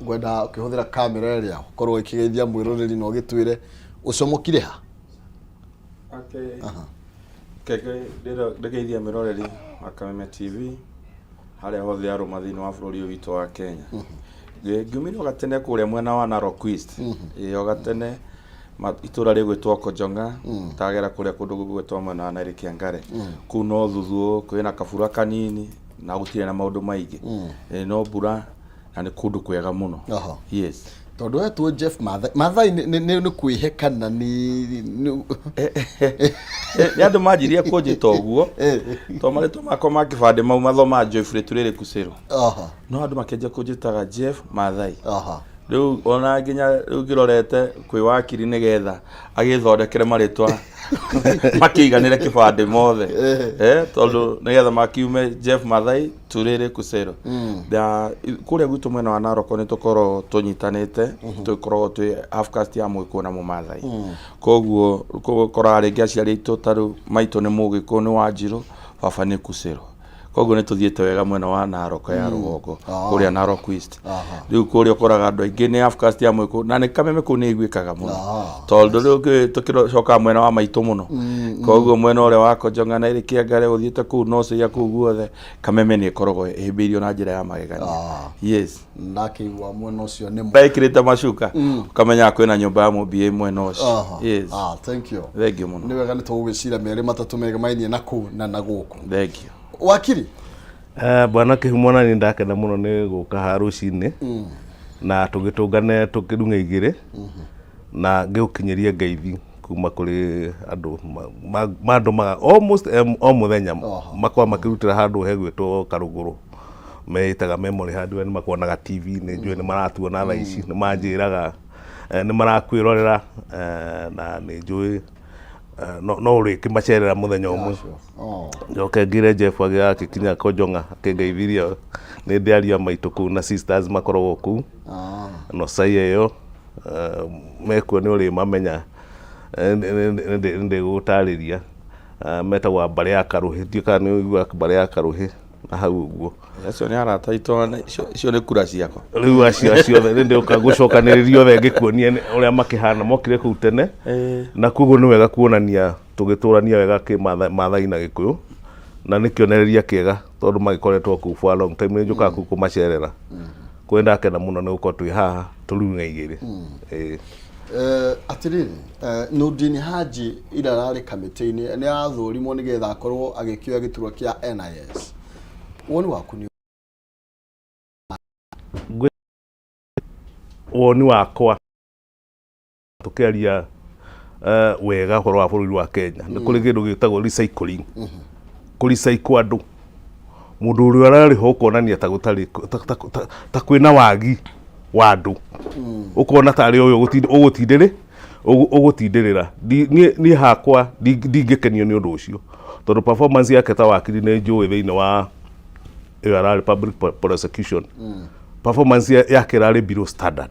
Ngwenda ũkĩhũthĩra kamera ĩrĩa ũkorwo ũkĩgeithia mwĩroreri na ũgĩtwĩre ũcomokire ha. Okay. Keke ndĩgeithia mĩroreri wa Kameme TV harĩa hothe arũma thĩinĩ wa bũrũri ũyũ witũ wa Kenya. Ngiumire o gatene kũrĩa mwena wa Narok East. Ĩĩ o gatene itũra rĩgwĩtwo Kojonga, ndagera kũrĩa kũndũ gũgwĩtwo mwena wa Nyeri Kĩangare. Kũu no thuthuũ, kwĩna kabura kanini na gũtirĩ na maũndũ maingĩ. Ĩĩ no mbura na nĩ kũndũ kwega mũno. Yes. Tondũ wetwo Jeff Mathai, Mathai nĩ kwĩhe kana nĩ Nĩ andũ manjirie kũnjĩta ũguo tondũ marĩtwa makwa ma kĩbandĩ mau mathomaga Geoffrey Turĩrĩ Kusero. No andũ makĩanjia kũnjĩtaga Jeff Mathai. Rĩu ona nginya rĩu ngĩrorete kwĩ wakiri nĩgetha agĩthondekere marĩtwa makĩiganĩre kĩbandĩ mothe. Tondũ nĩgetha makiume Jeff Mathai Turĩrĩ Kusero. Na kũrĩa gwitũ mwena wa Narok nĩ tũkoragwo tũnyitanĩte, tũkoragwo twĩ half caste ya Mũgĩkũyũ na Mũmathai. Koguo ũkoraga rĩngĩ aciari aitũ ta rĩu maitũ nĩ Mũgĩkũyũ nĩ Wanjirũ, baba nĩ Kusero. Koguo nĩ tũthiĩte wega mwena wa Narok ya rũgongo, kũrĩa Narok East. Rĩu kũrĩa ũkoraga andũ aingĩ nĩ half caste ya Mũgĩkũyũ na nĩ Kameme kũu nĩ ĩiguĩkaga mũno. Tondũ rĩu tũkĩcokaga mwena wa maitũ mũno. Koguo mwena ũrĩa wa Kojonga na ĩrĩ Kĩangare ũthiĩte kũu Noceia kũu guothe, Kameme nĩ ĩkoragwo ĩhĩmbĩirio na njĩra ya magegania. Yes. Ndakĩigua mwena ũcio nĩ Ndekĩrĩte macuka ũkamenya kwĩna nyũmba ya mũmbi ĩ mwena ũcio. Yes. Thank you. Thank you mũno. Nĩ wega nĩ tũgũgĩcira merĩ matatũ megemainie na kũu na na gũkũ. Thank you. Wakiri. Bwana Kĩhumo na niĩ ndakena mũno nĩ gũka haha rũcinĩ na tũgĩtũngane tũkĩrung'a igĩrĩ na ngĩgũkinyĩrie ngeithi kuma kũrĩ andũ mandũmaga almost o mũthenya makoragwo makĩrutĩra handũ hegwĩtwo Karũgũrũ meĩtaga Memory Hardware nĩ makuonaga TV-inĩ njũĩ nĩ maratuona thaa ici nĩ manjĩraga nĩ marakwĩrorera na nĩ njũĩ no ũrĩkĩmacerera mũthenya ũmwe. Njoke ngĩre Jeff agĩkinya Konjonga akĩngeithirie nĩ ndĩ ariũ a maitũ kũu na sisters makoragwo kũu no saia ĩyo mekuo nĩ ũrĩmamenya nĩ ndĩgũgũtarĩria metagwo mbarĩ ya Karũhĩ ndiũĩ kana nĩ ũiguaga mbarĩ ya Karũhĩ na hau ũguo. Acio nĩ arata aitũ na icio nĩ kura ciakwa. Rĩu acio acio othe nĩ ndĩũka gũcokanĩrĩria othe ngĩkuonie ũrĩa makĩhana mokire kũu tene na koguo nĩ wega kuonania tũgĩtũrania wega kĩ Maathai na Gĩkũyũ na nĩ kĩonereria kĩega tondũ magĩkoretwo kũu for a long time nĩ njũkaga kũu kũmacerera kũrĩ ndakena mũno nĩ gũkorwo twĩ haha tũrung'a igĩrĩ. Ĩĩ. Atĩrĩrĩ, Nurdin Haji ira ararĩ kamĩtĩ-inĩ nĩ arathũrimwo nĩgetha akorwo agĩkĩoya gĩturwa kĩa NIS. Woni waku nĩ Woni wakwa tukiaria wega ũhoro wa bũrũri wa Kenya nĩ kũrĩ kĩndũ gĩtagwo recycling kũ recycle andũ mũndũ ũrĩa ũrarĩ ho ũkonania ta gũtarĩ ta kwĩna wagi wa andũ ũkona tarĩ ũyũ ũgũtindĩrĩ ũgũtindĩrĩra niĩ hakwa ndingĩkenio nĩ ũndũ ũcio tondũ performance yake ta wakiri nĩ njũĩ thĩinĩ wa ĩyo ararĩ public prosecution performance yake ĩrarĩ below standard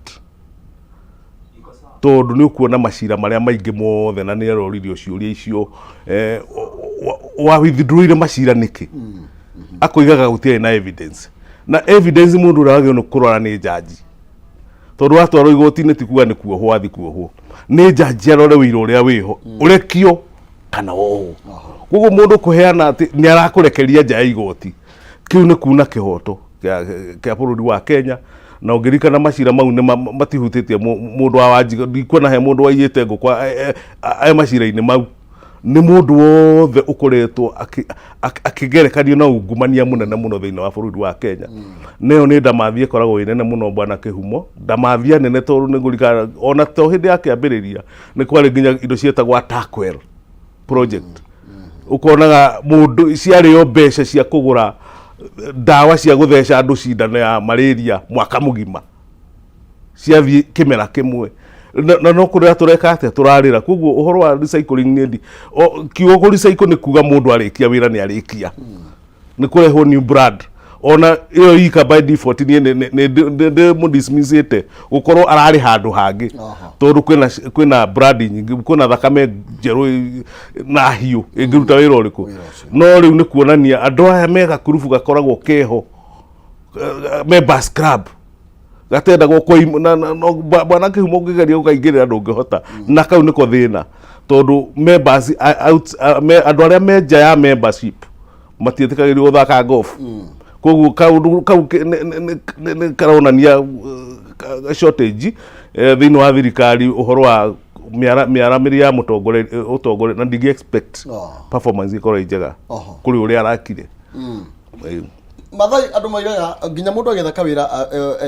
tondũ nĩ ũkuona macira marĩa maingĩ mothe na nĩ aroririo ciũria icio wa withdrawire macira nĩkĩ akoigaga gũtirĩ na evidence na evidence mũndũ ũrĩa wagĩrĩirwo nĩ kũrora nĩ njanji tondũ watwarwo igoti-inĩ ti kuga nĩ kuohwo wathi kuohwo nĩ njanji arore ũira ũrĩa wĩho ũrekio kana wohwo koguo mũndũ kũheana atĩ nĩ arakũrekeria nja ya igoti kĩu nĩ kuna kĩhoto kĩa bũrũri wa Kenya na ũngĩririkana macira mau nĩ matihutĩtie mũndũ wa Wanjikũ ndikuona he mũndũ waiyĩte ngũkũ e macira-inĩ mau nĩ mũndũ wothe ũkoretwo akĩgerekanio na ungumania mũnene mũno thĩinĩ wa bũrũri wa Kenya na ĩyo nĩ ndamathia ĩkoragwo ĩ nene mũno bwana Kĩhumo ndamathia nene tondũ nĩ ngũririkana ona to hĩndĩ ya kĩambĩrĩria nĩ kwarĩ nginya indo cietagwo Turkwel project ukonaga mundu ciarĩo mbeca cia kũgũra ndawa cia gũtheca andũ cindano ya malaria mwaka mũgima ciathiĩ kĩmera kĩmwe na no kũrĩra tũreka atĩa tũrarĩra koguo ũhoro wa recycling nĩ ndi kiugo kũ recycle nĩ kuga mũndũ arĩkia wĩra nĩ arĩkia nĩ kũrehwo new brand ona ĩyo ika by default niĩ nĩ ndĩmũdismissĩte gũkorwo ararĩ handũ hangĩ tondũ kwĩna kwĩna brand nyingĩ kwĩna thakame njerũ na hiũ ĩngĩruta wĩra ũrĩkũ no rĩu nĩ kuonania andũ aya me gakurubu gakoragwo keho members club. Gatendagwo kwa na, na, no, bwana Kĩhumo ũngĩgeria gũkaingĩrĩra ndũngĩhota. Na kau nĩko thĩna tondũ members out, me, andũ arĩa me nja ya membership matiĩtĩkagĩrio gũthaka golf. Koguo kaũndũ kau nĩ karonania shortage thĩinĩ wa thirikari ũhoro wa mĩaramĩrie ya mũtongoria, ũtongoria, na ndingĩ expect performance ĩkorwo ĩ njega kũrĩ ũrĩa arakire. Mathai, andũ moigaga nginya mũndũ agĩetha kawĩra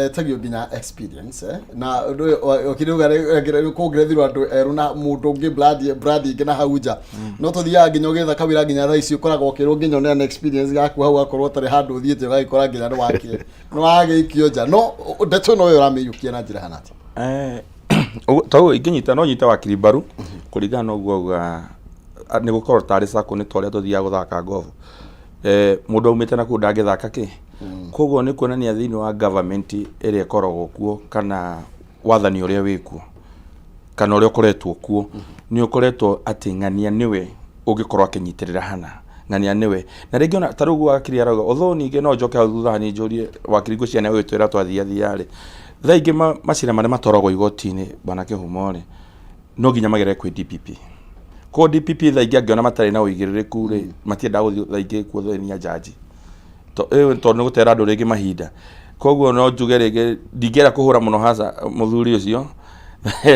etagio nginya experience, eh? Na ũndũ ũyũ ũkĩrĩ kũngĩrethirwo andũ erũ na mũndũ ũngĩ brand brand ĩngĩ na hau nja, no tũthiaga nginya ũgĩetha kawĩra nginya thaa ici ũkoragwo ũkĩrwo nginya ũneane experience yaku hau, akorwo ũtarĩ handũ ũthiĩte ũgagĩkora nginya nĩ wake nĩ wagĩikio nja. No ndeto ĩno ũyũ ũramĩiyũkia na njĩra hana atĩa? Tau ingĩnyita no nyite wakiri mbaru kũringana na ũguo auga nĩ gũkorwo tarĩ sacco nĩ ta ũrĩa tũthiaga gũthaka golf. Mũndũ aumĩte na kũu ndangĩthaka kĩ. Koguo nĩ kuonania thĩinĩ wa government ĩrĩa ĩkoragwo kuo kana wathani ũrĩa wĩkuo kana ũrĩa ũkoretwo kuo, nĩ ũkoretwo atĩ ng'ania nĩwe ũngĩkorwo akĩnyitĩrĩra hana ng'ania nĩwe. Na rĩngĩ ona ta rĩu ũguo wakiri arauga, although ningĩ no njoke hau thutha hanini njũrie wakiri, ngwĩciria nĩ agũgĩtwĩra twathiathia rĩ, thaa ingĩ macira marĩa matwaragwo igoti-inĩ, bwana Kĩhumo rĩ, no nginya magerere kwĩ DPP. Koguo DPP thaa ingĩ angĩona matarĩ na ũigĩrĩrĩku rĩ, matiendaga gũthiĩ thaa ingĩ kuothania njanji tondũ nĩ gũtera andũ rĩngĩ mahinda. Koguo no njuge rĩngĩ ndingĩenda kũhũra mũno haca mũthuri ũcio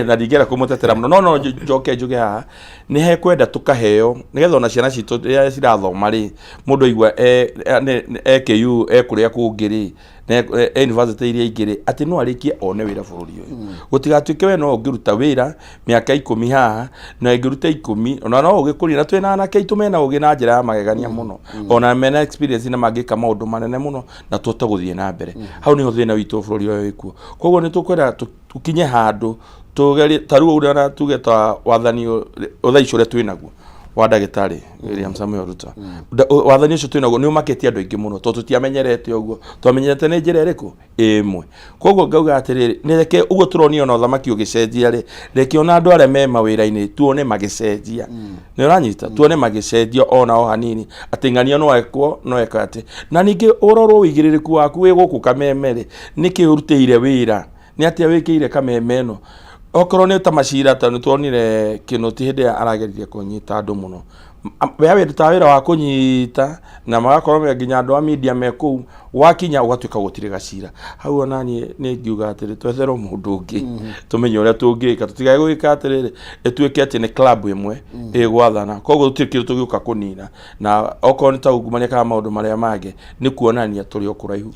na ndingĩenda kũmũtetera mũno, no njoke njuge haha nĩ hekwenda tũkaheo nĩgetha ona ciana citũ rĩrĩa cirathoma rĩ, mũndũ aigua e KU, e kũrĩa kũngĩ rĩ, na e university iria ingĩ rĩ, atĩ no arĩkie one wĩra bũrũri ũyũ. Gũtigatuĩke we no ũngĩruta wĩra mĩaka 10 haha na ĩngĩruta 10 ona no ũgĩkũrie, na twĩna anake aitũ mena ũgĩ na njĩra ya magegania mũno, ona mena experience na mangĩka maũndũ manene mũno na tũhote gũthiĩ na mbere. Hau nĩho thĩna witũ bũrũri ũyũ wĩkuo. Koguo nĩ tũkwenda tũkinye handũ tũgerie ta rĩu ũrĩa ona tuge ta wathani thaa ici ũrĩa twĩnaguo wa ndagĩtarĩ William Samoei Ruto. Wathani ũcio twĩnaguo nĩ ũmakĩtie andũ aingĩ mũno tondũ tũtiamenyerete ũguo, twamenyerete nĩ njĩra ĩrĩkũ ĩmwe. Koguo ngauga atĩrĩrĩ, nĩ reke ũguo tũronio ona ũthamaki ũgĩcenjia rĩ, reke ona andũ arĩa me mawĩra-inĩ tuone magĩcenjia. Nĩ ũranyita? Tuone magĩcenjia ona o hanini, atĩ ng'ania no ekwo no eka atĩ. Na ningĩ ũrorwo ũigĩrĩrĩku waku wĩ gũkũ Kameme rĩ, nĩkĩ ũrutĩire wĩra, nĩ atĩa wĩkĩire Kameme ĩno? Okorwo nĩ ta macira, ta nĩ tuonire Kĩnũti hĩndĩ ĩrĩa arageririe kũnyita andũ mũno, we awĩrutaga wĩra wa kũnyita na magakorwo me nginya andũ a media me kũu, wakinya ũgatuĩka gũtirĩ gacira hau. Ona niĩ nĩ ngiuga atĩrĩ, twetherwo mũndũ ũngĩ, tũmenye ũrĩa tũngĩka, tũtigae gũgĩka atĩrĩrĩ, ĩtuĩke atĩ nĩ club ĩmwe ĩgwathana. Koguo gũtirĩ kĩndũ tũgĩũka kũnina, na okorwo nĩ ta ungumania kana maũndũ marĩa mangĩ, nĩ kuonania tũrĩ o kũraihu.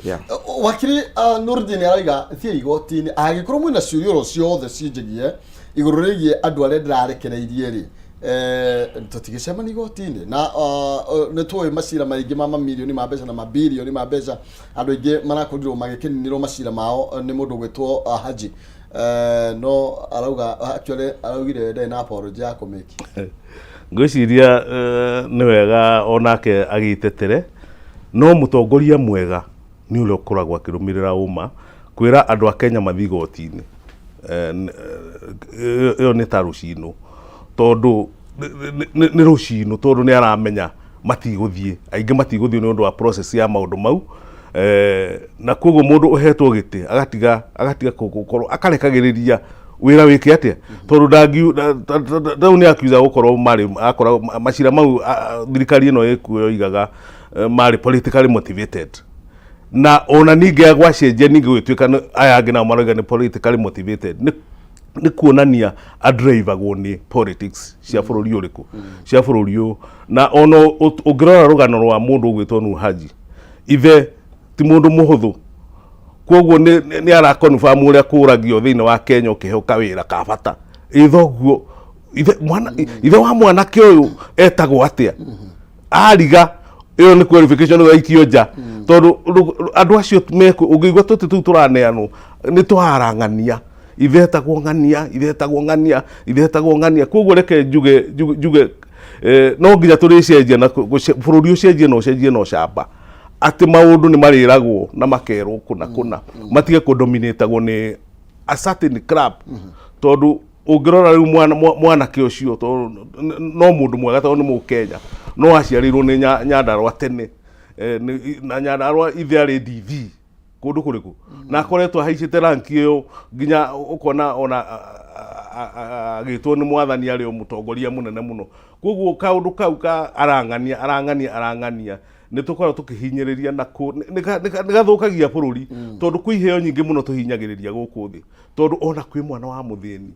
Yeah. Wakiri Nurdin arauga thiĩ igoti-inĩ angĩkorwo mwĩna ciũria oro ciothe ciĩnjĩgie igũrũ rĩgiĩ andũ arĩa ndĩrarekereirie rĩ, tũtigĩcemania igoti-inĩ. Na nĩ tũĩ macira maingĩ ma mamirioni ma mbeca na mabirioni ma mbeca, andũ aingĩ marakorirwo magĩkĩninĩrwo macira mao nĩ mũndũ ũgwĩtwo Haji. No arauga, actually araugire ndarĩ na apology ya kũmĩki. Ngwĩciria nĩ wega onake agĩtetere, no mũtongoria mwega nĩ ũrĩa ũkoragwo akĩrũmĩrĩra ũma. Kwĩra andũ a Kenya mathiĩ igoti-inĩ, ĩyo nĩ ta rũcinũ, tondũ nĩ rũcinũ, tondũ nĩ aramenya matigũthiĩ, aingĩ matigũthiĩ nĩ ũndũ wa process ya maũndũ mau. Na koguo mũndũ ũhetwo gĩtĩ agatiga gũkorwo akarekagĩrĩria wĩra wĩke atĩa, tondũ rĩu nĩ akiuga gũkorwo marĩ akorwo macira mau thirikari ĩno ĩkuo yoigaga marĩ politically motivated, na ona ningĩ gwacenjia ningĩ gũgĩtuĩka aya angĩ nao marauga nĩ politically motivated. Nĩ kuonania adrivagwo nĩ politics cia bũrũri ũrĩkũ, cia bũrũri ũyũ. Na ona ũngĩrora rũgano rwa mũndũ ũgwĩtwo Nur Haji, ithe ti mũndũ mũhũthũ, koguo nĩ arakonfirm ũrĩa kũragio thĩinĩ wa Kenya ũkĩheo kawĩra ka bata. Ĩ thoguo, ithe, mwana, ithe wa mwanake ũyũ etagwo atĩa? Ariga ĩyo nĩ qualification ĩyo aikio nja, tondũ andũ acio mekũ ũngĩigua tũtĩ tũu tũraneanwo nĩ twarang'ania, ithe etagwo ng'ania, ithe etagwo ng'ania, ithe etagwo ng'ania. Koguo reke njuge no nginya tũrĩcenjia na bũrũri ũcenjie na ũcenjie na ũcamba, atĩ maũndũ nĩ marĩragwo na makerwo kũna kũna, matige kũdominatagwo nĩ a certain club. Tondũ ũngĩrora rĩu mwanake ũcio, tondũ no mũndũ mwega, tondũ nĩ mũkenya, no aciarĩirwo nĩ Nyandarũa tene. Na Nyandarũa ithe arĩ DV. Kũndũ kũrĩkũ na akoretwo ahaicĩte ranki ĩyo nginya ũkona ona agĩtwo nĩ mwathani arĩ o mũtongoria mũnene mũno. Koguo kaũndũ kau ka arang'ania arang'ania arang'ania nĩ tũkoragwo tũkĩhinyĩrĩria na nĩ gathũkagia bũrũri, tondũ kwĩ iheo nyingĩ mũno tũhinyagĩrĩria gũkũ thĩ, tondũ ona kwĩ mwana wa mũthĩni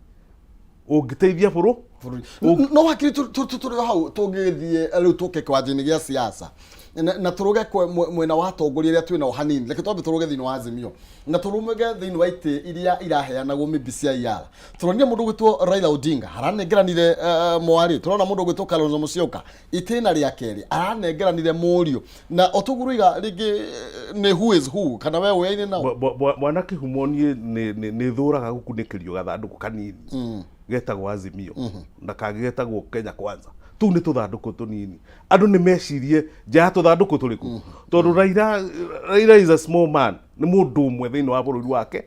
ũngĩteithia bũrũ bũrũri. No wakiri, tũrĩ o hau, tũngĩthiĩ rĩu tũke kĩwanja-inĩ gĩa siasa na tũrũge mwena wa atongoria arĩa twĩnao hanini. Reke twambe tũrũge thĩinĩ wa Azimio na tũrũge thĩinĩ wa itĩ iria iraheanagwo maybe cia IR. Tũronire mũndũ ũgwĩtwo Raila Odinga aranengeranire mwarĩ, tũrona mũndũ ũgwĩtwo Kalonzo Musyoka itĩna rĩa kerĩ aranengeranire mũriũ, na o tũguo rũiga rĩngĩ nĩ who is who kana we ũyaine nao. Bwana Kĩhumo, niĩ nĩ thũraga gũkunĩkĩrio gathandũkũ kanini getagwo Azimio na kangĩ getagwo Kenya Kwanza. Tũu nĩ tũthandũkũ tũnini. Andũ nĩ mecirie nja ya tũthandũkũ tũrĩkũ, tondũ Raila is a small man, nĩ mũndũ ũmwe thĩinĩ wa bũrũri wake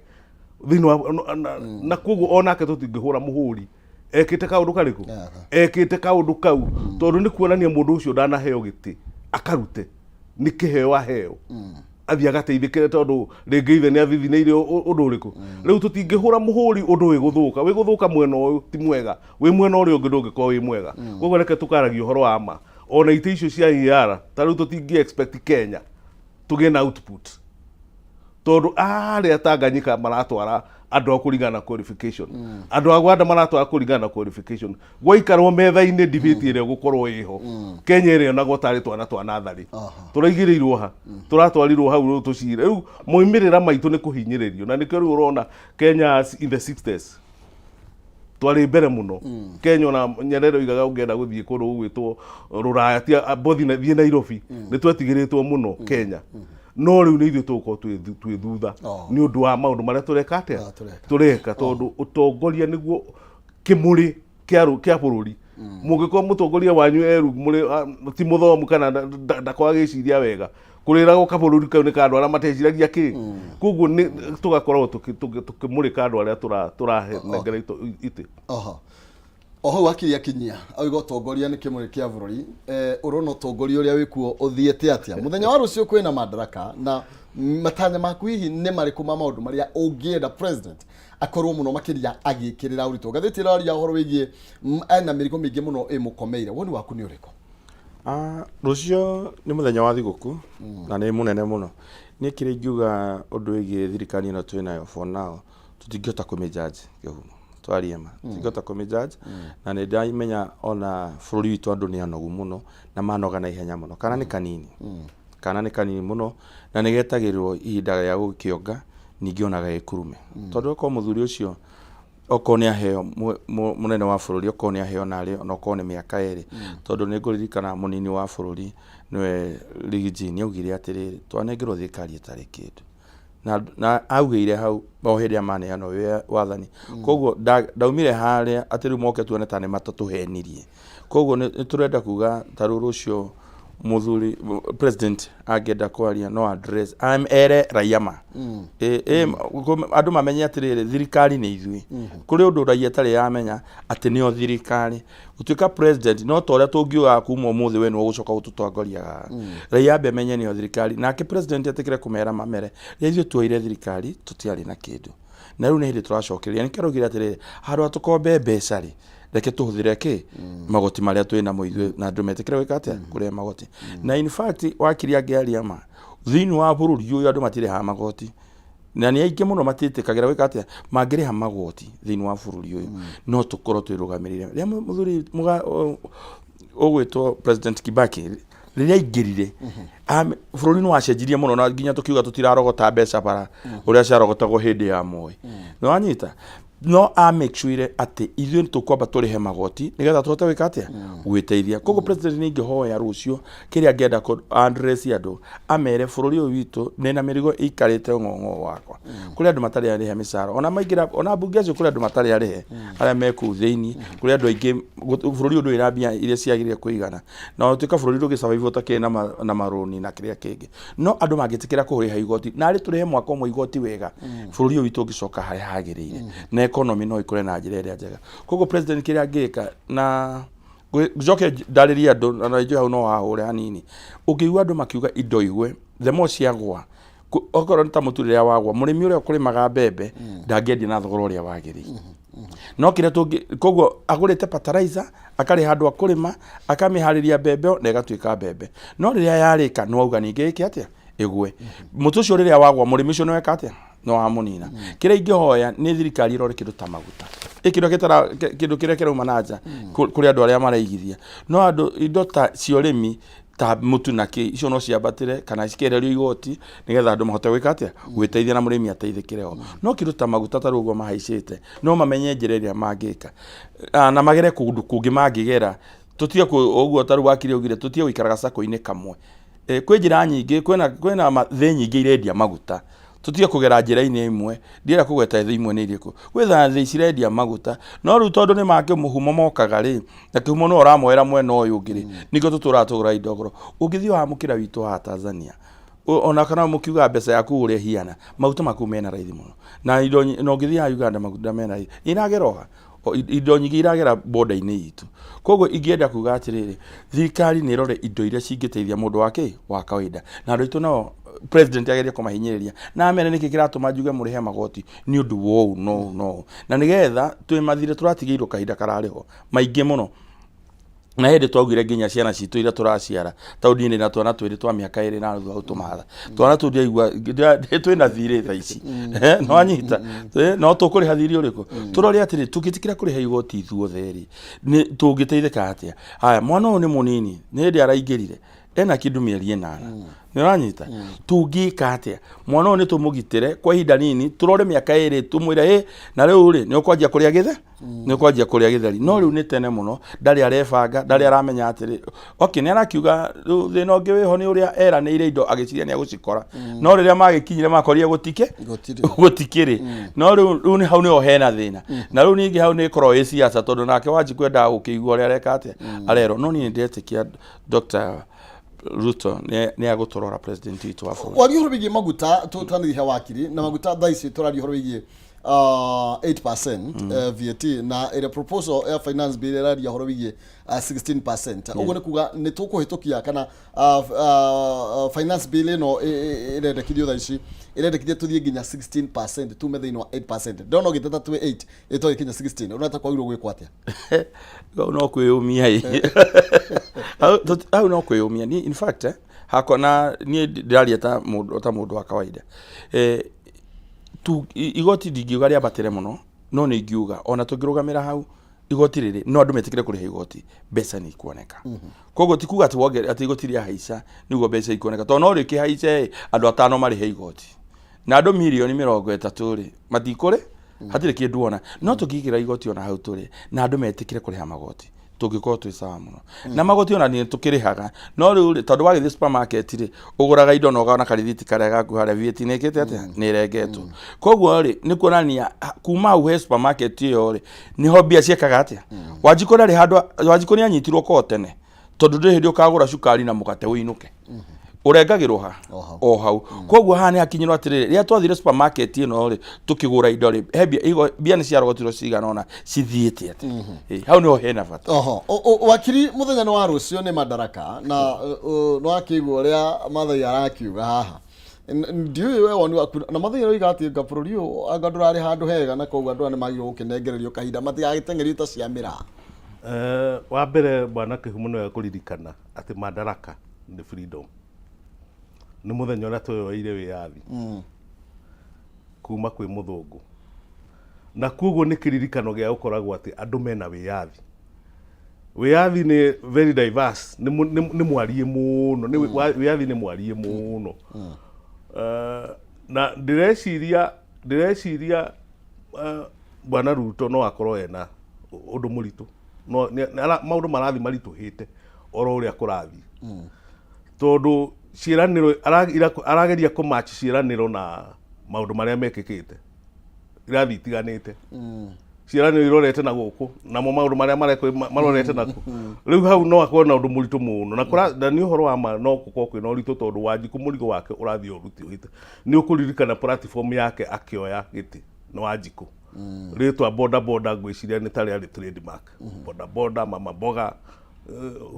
thĩinĩ wa na koguo onake tũtingĩhũra mũhũri ekĩte kaũndũ karĩkũ ekĩte kaũndũ kau, tondũ nĩ kuonania mũndũ ũcio ndanaheo gĩtĩ akarute, nĩ kĩheo aheo athiĩ agateithĩkĩre, tondũ rĩngĩ ithe nĩ athithinĩire ũndũ ũrĩkũ. Rĩu tũtingĩhũra mũhũri ũndũ wĩ gũthũka wĩ gũthũka mwena ũyũ ti mwega, wĩ mwena ũrĩa ũngĩ ndũngĩkorwo wĩ mwega. Koguo reke tũkaragia ũhoro wa ma. Ona itĩ icio cia ER, ta rĩu tũtingĩ expect Kenya tũgĩe na output, tondũ arĩa Tanganyika maratwara andũ ao kũringana na qualification, andũ a Rwanda maratwara kũringana na qualification. Gwaikarwo metha-inĩ, debate ĩrĩa ĩgũkorwo ĩho, Kenya ĩrĩa onagwo tarĩ twana twa natharĩ tũraigĩrĩirwo ha, tũratwarirwo hau rĩu tũcire. Rĩu moimĩrĩra maitũ nĩ kũhinyĩrĩrio, na nĩkĩo rĩu ũrona Kenya in the 60s twarĩ mbere mũno. Kenya, ona Nyerere oigaga ũngĩenda gũthiĩ kũndũ gũgwĩtwo rũraya tia bothi na thiĩ Nairobi, nĩ twetigĩrĩtwo mũno Kenya. No rĩu nĩ ithuĩ tũgũkorwo twĩ thutha nĩ ũndũ wa maũndũ marĩa tũreka atĩa. Ah, tũreka. Tũreka, tondũ ũtongoria nĩguo kĩmũrĩ kĩa bũrũri. Mũngĩkorwo mũtongoria wanyu eru mũrĩ ti mũthomu kana ndakorwo agĩciria wega, kũrĩragwo kabũrũri kau nĩ ka andũ arĩa mateciragia kĩ. Koguo nĩ tũgakorwo tũkĩmũrĩka andũ arĩa tũrahenengera itĩ. Oho o hau akiri akinyia auga ũtongoria nĩ kĩmũrĩ kĩa bũrũri. Ũrona ũtongoria ũrĩa wĩkuo ũthiĩte atĩa? Mũthenya wa rũciũ kwĩna Madaraka, na matanya maku hihi nĩ marĩkũ ma maũndũ marĩa ũngĩenda president akorwo mũno makĩria agĩkĩrĩra ũritũ? Ngathĩti ĩraria ũhoro wĩgiĩ ena mĩrigo mĩingĩ mũno ĩmũkomeire. Woni waku nĩ ũrĩkũ? Ah, rũciũ nĩ mũthenya wa thigũkũ na nĩ mũnene mũno. Niĩ kĩrĩa ingiuga ũndũ wĩgiĩ thirikari ĩno twĩ nayo, for now tũtingĩhota kũmĩjudge. Kĩhumo twarie ma, tũtingĩhota kũmĩjudge, na nĩ ndamenya ona bũrũri witũ andũ nĩ anogu mũno na manoga na ihenya mũno. Kana nĩ kanini, kana nĩ kanini mũno na nĩ getagĩrĩrwo ihinda rĩa gũkĩonga, ningĩ ona gagĩkurume, tondũ okorwo mũthuri ũcio okorwo nĩ aheo mũnene wa bũrũri, okorwo nĩ aheo narĩ ona okorwo nĩ mĩaka 2, tondũ nĩ ngũririkana mũnini wa bũrũri nĩwe Riggy nĩ augire atĩrĩrĩ, twanengerwo thirikari ĩtarĩ kĩndũ, na augĩire hau o hĩndĩ ĩrĩa maneanwo wĩ wathani. Koguo ndaumire harĩa atĩ rĩu moke tuone ta nĩ matatũhenirie. Koguo nĩ tũrenda kuga ta rĩu rũciũ mũthuri president angĩenda kwaria no address ere raia ma andũ mamenye atĩrĩrĩ, thirikari nĩ ithuĩ. Kũrĩ ũndũ raia ĩtarĩ yamenya atĩ nĩo thirikari. Gũtuĩka president no ta ũrĩa tũngiugaga kuma ũmũthĩ we nĩwe ũgũcoka gũtũtongoria haha. Raia ambe amenye nĩo thirikari, nake president etĩkĩre kũmera, mamere rĩrĩa ithuĩ tuoire thirikari tũtiarĩ na kĩndũ, na rĩu nĩ hĩndĩ tũracokereria. Nĩkĩo araugire atĩrĩrĩ, handũ ha tũkombe mbeca rĩ, reke tũhũthĩre kĩ magoti marĩa twĩ namo ithuĩ, na andũ metĩkĩre gwĩka atĩa, kũrĩa magoti. Na in fact wakiri angĩaria ma, thĩinĩ wa bũrũri ũyũ andũ matirĩhaga magoti na nĩ aingĩ mũno matiĩtĩkagĩra gwĩka atĩa. Mangĩrĩha magoti thĩinĩ wa bũrũri ũyũ no tũkorwo twĩrũgamĩrĩire. Rĩrĩa mũthuri ũgwĩtwo President Kibaki rĩrĩa aingĩrire, bũrũri nĩ wacenjirie mũno, na nginya tũkiuga tũtirarogota mbeca bara ũrĩa ciarogotagwo hĩndĩ ya Moi. Nĩ wanyita? No a make sure atĩ ithuĩ nĩ tũkwamba tũrĩhe magoti nĩgetha tũhote gwĩka atĩa, gwĩteithia. Koguo president nĩ ingĩhoya rũciũ kĩrĩa angĩenda kũ address andũ, amere bũrũri ũyũ witũ nĩ na mĩrigo ĩikarĩte ng'ong'o wakwa. Kũrĩ andũ matarĩ arĩhe mĩcara, ona maingĩra ona mbunge acio, kũrĩ andũ matarĩ arĩhe arĩa me kũu thĩinĩ. Kũrĩ andũ aingĩ bũrũri ũyũ ndũrĩ na mbia iria ciagĩrĩire kũigana, na ũtuĩka bũrũri ndũngĩ survive ũtakĩrĩ na marũni na kĩrĩa kĩngĩ. No andũ mangĩtĩkĩra kũrĩha igoti, na arĩ tũrĩhe mwaka ũmwe igoti wega, bũrũri ũyũ witũ ũngĩcoka harĩa hagĩrĩire na economy no ĩkũre na njĩra ĩrĩa njega. Koguo president kĩrĩa angĩka, na njoke ndarĩrie andũ, na njũĩ hau no hahũre hanini, ũngĩigua andũ makiuga indo igwe, the more ciagwa. Okorwo nĩ ta mũtu rĩrĩa wagwa, mũrĩmi ũrĩa ũkũrĩmaga mbembe ndangĩendia na thogora ũrĩa wagĩrĩire. No kĩrĩa tũngĩ, koguo agũrĩte fertilizer, akarĩha andũ a kũrĩma, akamĩharĩria mbembe ĩyo na ĩgatuĩka mbembe. No rĩrĩa yarĩka nĩ wauga ningĩ ĩke atĩa? Ĩgwe. Mũtĩ ũcio rĩrĩa wagwa, mũrĩmi ũcio nĩ weka atĩa? Nĩ wamũnina. Kĩrĩa ingĩhoya nĩ thirikari ĩrore kĩndũ ta maguta. Ĩ kĩndũ gĩtara, kĩndũ kĩrĩa kĩrauma na nja kũrĩ andũ arĩa maraigithia. No andũ indo ta cia ũrĩmi ta mũtu na kĩ, icio no ciambatĩre kana cikehererio igoti nĩgetha andũ mahote gwĩka atĩa? Gwĩteithia na mũrĩmi ateithĩkĩre ho. No kĩndũ ta maguta ta rĩu ũguo mahaicĩte, no mamenye njĩra ĩrĩa mangĩka na magere kũndũ kũngĩ mangĩgera. Tũtige ũguo ta rĩu wakiri augire, tũtige gũikaraga sacco-inĩ kamwe. Kwĩ njĩra nyingĩ, kwĩna thĩ nyingĩ irendia maguta. Tũtige kũgera njĩra-inĩ ĩmwe, ndirenda kũgweta thĩ imwe nĩ irĩkũ. Gwĩ thĩ cirendia maguta, no rĩu tondũ nĩ ma kĩhumo mokaga rĩ, na kĩhumo nĩwe ũramoera mwena ũyũ ũngĩ rĩ, nĩkĩo tũtũraga tũgũraga indo goro. Ũngĩthiĩ haha mũkĩra witũ haha Tanzania, ona kana mũkiugaga mbeca yaku ũrĩa ĩhiana, maguta maku mena raithi mũno. Na indo, na ũngĩthiĩ haha Uganda maguta mena raithi. Iragera o ha? Indo nyingĩ iragera border-inĩ itũ. Koguo ingĩenda kuga atĩrĩrĩ, thirikari nĩ ĩrore indo iria cingĩteithia mũndũ wa kĩ? Wa kawaida. Na andũ aitũ nao, president agerie kũmahinyĩrĩria. Na amere nĩkĩ kĩratũma njuge mũrĩhe magoti nĩ ũndũ wa ũũ na ũũ na ũũ. Na nĩgetha twĩ mathirĩ tũratigĩirwo kahinda kararĩ ho maingĩ mũno. Na hĩndĩ twaugire nginya ciana citũ iria tũraciara, tondũ niĩ ndĩna twana twĩrĩ twa mĩaka ĩrĩ na nuthu hau tũmatha. Twana tũu ndiraigua, twĩna thirĩ thaa ici. Nĩ wanyita? No tũkũrĩha thirĩ ũrĩkũ? Tũrore atĩrĩ, tũngĩtĩkĩra kũrĩha igoti ithuothe rĩ, nĩ tũngĩteithĩka atĩa? Haya, mwana ũyũ nĩ mũnini, nĩ hĩndĩ araingĩrire, ena kĩndũ mĩeri ĩnana. Nĩ ũranyita? Tũngĩka atĩa? Mwana ũyũ nĩ tũmũgitĩre kwa ihinda nini, tũrore mĩaka ĩrĩ, tũmwĩre ĩ, na rĩu rĩ, nĩ ũkwanjia kũrĩa gĩthe? Nĩ ũkwanjia kũrĩa gĩtheri. No rĩu nĩ tene mũno, ndarĩ arebanga, ndarĩ aramenya atĩrĩ, okay, nĩ arakiuga rĩu thĩna ũngĩ wĩho nĩ ũrĩa eranĩire indo agĩciria nĩ agũcikora. No rĩrĩa magĩkinyire makorire gũtikĩ, Gũtirĩ. gũtikĩrĩ. No rĩu rĩu nĩ hau nĩho hena thĩna. Na rĩu ningĩ hau nĩ ĩkoragwo ĩ siasa tondũ nake Wanjikũ endaga gũkĩigua ũrĩa areka atĩa, arerwo. No niĩ nĩ ndĩretĩkia Dr. Ruto nĩ agũtũrora president witũ wa bũrũri. Waria ũhoro wĩgiĩ maguta tũtanathiĩ he wakiri na maguta thaa ici tũraria ũhoro wĩgiĩ 8% VAT na ĩrĩa proposal ya finance bill ĩraria ũhoro wĩgiĩ 16%. Ũguo nĩ kuga nĩ tũkũhĩtũkia kana finance bill ĩno ĩrendekithio thaa ici ĩrendekithia tũthiĩ nginya 16% tume thĩinĩ wa 8%. Ndĩrona ũgĩteta twĩ 8 ĩtwagĩkinya 16 ũrona ta kwagĩrĩirwo gwĩkwo atĩa? Hau no kwĩyũmia ĩ. Hau no kwĩyũmia. Niĩ in fact hakwa na niĩ ndĩraria ta mũndũ ta mũndũ wa kawaida. Tu igoti ndingiuga rĩambatĩre mũno, no nĩ ingiuga ona tũngĩrũgamĩra hau igoti rĩrĩ no andũ metĩkĩre kũrĩha igoti, mbeca nĩ ikuoneka. Koguo ti kuga atĩ wongerera atĩ igoti rĩahaica nĩguo mbeca ikuoneka, tondũ no rĩkĩhaice ĩ, andũ atano marĩhe igoti. Na andũ mirioni 30 rĩ, matikũrĩ, hatirĩ kĩndũ ona. No tũngĩigĩra igoti ona hau tũrĩ, na andũ metĩkĩre kũrĩha magoti, tũngĩkorwo twĩ sawa mũno. Na magoti ona nĩ tũkĩrĩhaga, no rĩu rĩ, tondũ wagĩthiĩ supermarket rĩ, ũgũraga indo na ũkona karithiti karĩa gaku harĩa VAT nĩ ĩkĩte atĩa? Nĩ ĩrengetwo. Koguo rĩ, nĩ kuonania kuma hau he supermarket ĩyo rĩ, nĩho mbia ciĩkaga atĩa? Wanjikũ ndarĩ handũ, Wanjikũ nĩ anyitirwo ko tene, tondũ ndũrĩ hĩndĩ ũkagũra cukari na mũgate ũinũke. Ũrengagĩrwo ha? O hau. O hau. Koguo haha nĩ hakinyĩrwo atĩrĩrĩ, rĩrĩa twathire supermarket ĩno rĩ, tũkĩgũra indo rĩ, he mbia, mbia nĩ ciarogotirwo cigana ũna cithiĩte atĩa? Ĩ, hau nĩho hena bata. Oho, wakiri mũthenya nĩ wa rũciũ nĩ Madaraka na nĩ wakĩigua ũrĩa Mathai arakiuga haha. Ndiũĩ we woni waku na Mathai aroiga atĩ anga bũrũri ũyũ anga ndũrarĩ handũ hega na koguo andũ aya nĩ magĩrĩirwo gũkĩnengererio kahinda matigagĩteng'erio ta cia mĩraa. Wa mbere bwana Kĩhumo nĩ wega kũririkana atĩ Madaraka nĩ freedom. Nĩ mũthenya ũrĩa tweyoeire wĩyathi kuma kwĩ mũthũngũ. Na koguo nĩ kĩririkano gĩa gũkoragwo atĩ andũ mena wĩyathi. Wĩyathi nĩ very diverse, nĩ mwariĩ mũno, nĩ wĩyathi nĩ mwariĩ mũno. Na ndĩreciria bwana Ruto no akorwo ena ũndũ mũritũ. No, maũndũ marathiĩ maritũhĩte oro ũrĩa kũrathiĩ. Tondũ ciĩranĩro, arageria kũ match ciĩranĩro na maũndũ marĩa mekĩkĩte. Irathiĩ itiganĩte. Ciĩranĩro irorete na gũkũ, namo maũndũ marĩa marekwo marorete na kũ. Rĩu hau no akorwo na ũndũ mũritũ mũno. Na na nĩ ũhoro wa ma no gũkorwo kwĩna ũritũ tondũ Wanjikũ mũrigo wake ũrathiĩ ũritũhĩte. Nĩ ũkũririkana platform yake akĩoya gĩtĩ nĩ Wanjikũ. Rĩtwa boda boda ngwĩciria nĩ ta rĩarĩ trademark. Boda boda, mama mboga,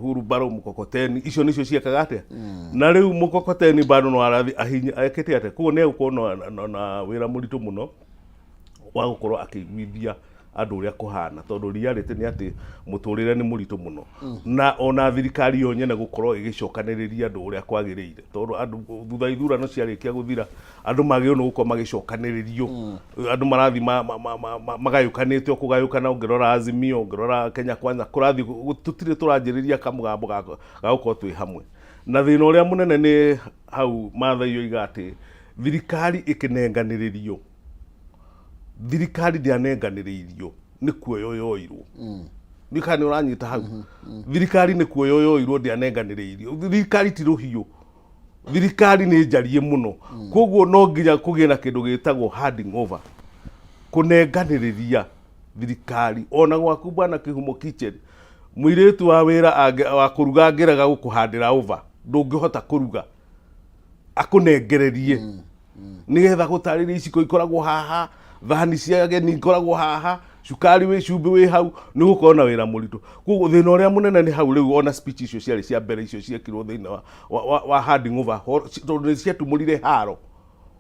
Hurubaro mkokoteni icio nicio ciekaga atia na riu mkokoteni bado no arathi ahinya ekite atia koguo ni egũkorwo na wĩra mũritũ mũno wa gũkorwo akĩiguithia andũ ũrĩa kũhana tondũ reality nĩ atĩ mũtũrĩre nĩ mũritũ mũno na ona thirikari yo nyene gũkorwo ĩgĩcokanĩrĩria andũ ũrĩa kwagĩrĩire tondũ andũ thutha ithurano ciarĩkia gũthira andũ magĩrĩirwo nĩ gũkorwo magĩcokanĩrĩrio andũ marathiĩ magayũkanĩte o kũgayũkana ũngĩrora Azimio ũngĩrora Kenya Kwanza kũrathiĩ tũtirĩ tũranjĩrĩria kamũgambo ga gũkorwo twĩ hamwe na thĩna ũrĩa mũnene nĩ hau Maathai oiga atĩ thirikari ĩkĩnenganĩrĩrio thirikari ndĩanenganĩrĩirio nĩ kuoywo yoirwo nĩ kana nĩ ũranyita hau thirikari nĩ kuoywo yoirwo ndĩanenganĩrĩirio thirikari ti rũhiũ thirikari nĩ njarie mũno koguo no nginya kũgĩe na kĩndũ gĩtagwo handing over kũnenganĩrĩria thirikari ona gwaku bwana kĩhumo kitchen mũirĩtu wa wĩra wa kũruga angĩrega gũkũhandĩra over ndũngĩhota kũruga akũnengererie nĩgetha gũtarĩria iciko ikoragwo haha thani cia ageni ikoragwo haha cukari wĩ cumbĩ wĩ hau nĩ gũkorwo na wĩra mũritũ koguo thĩna ũrĩa mũnene nĩ hau rĩu ona speech icio ciarĩ cia mbere icio ciekirwo thĩinĩ wa handing over tondũ nĩ ciatumũrire haro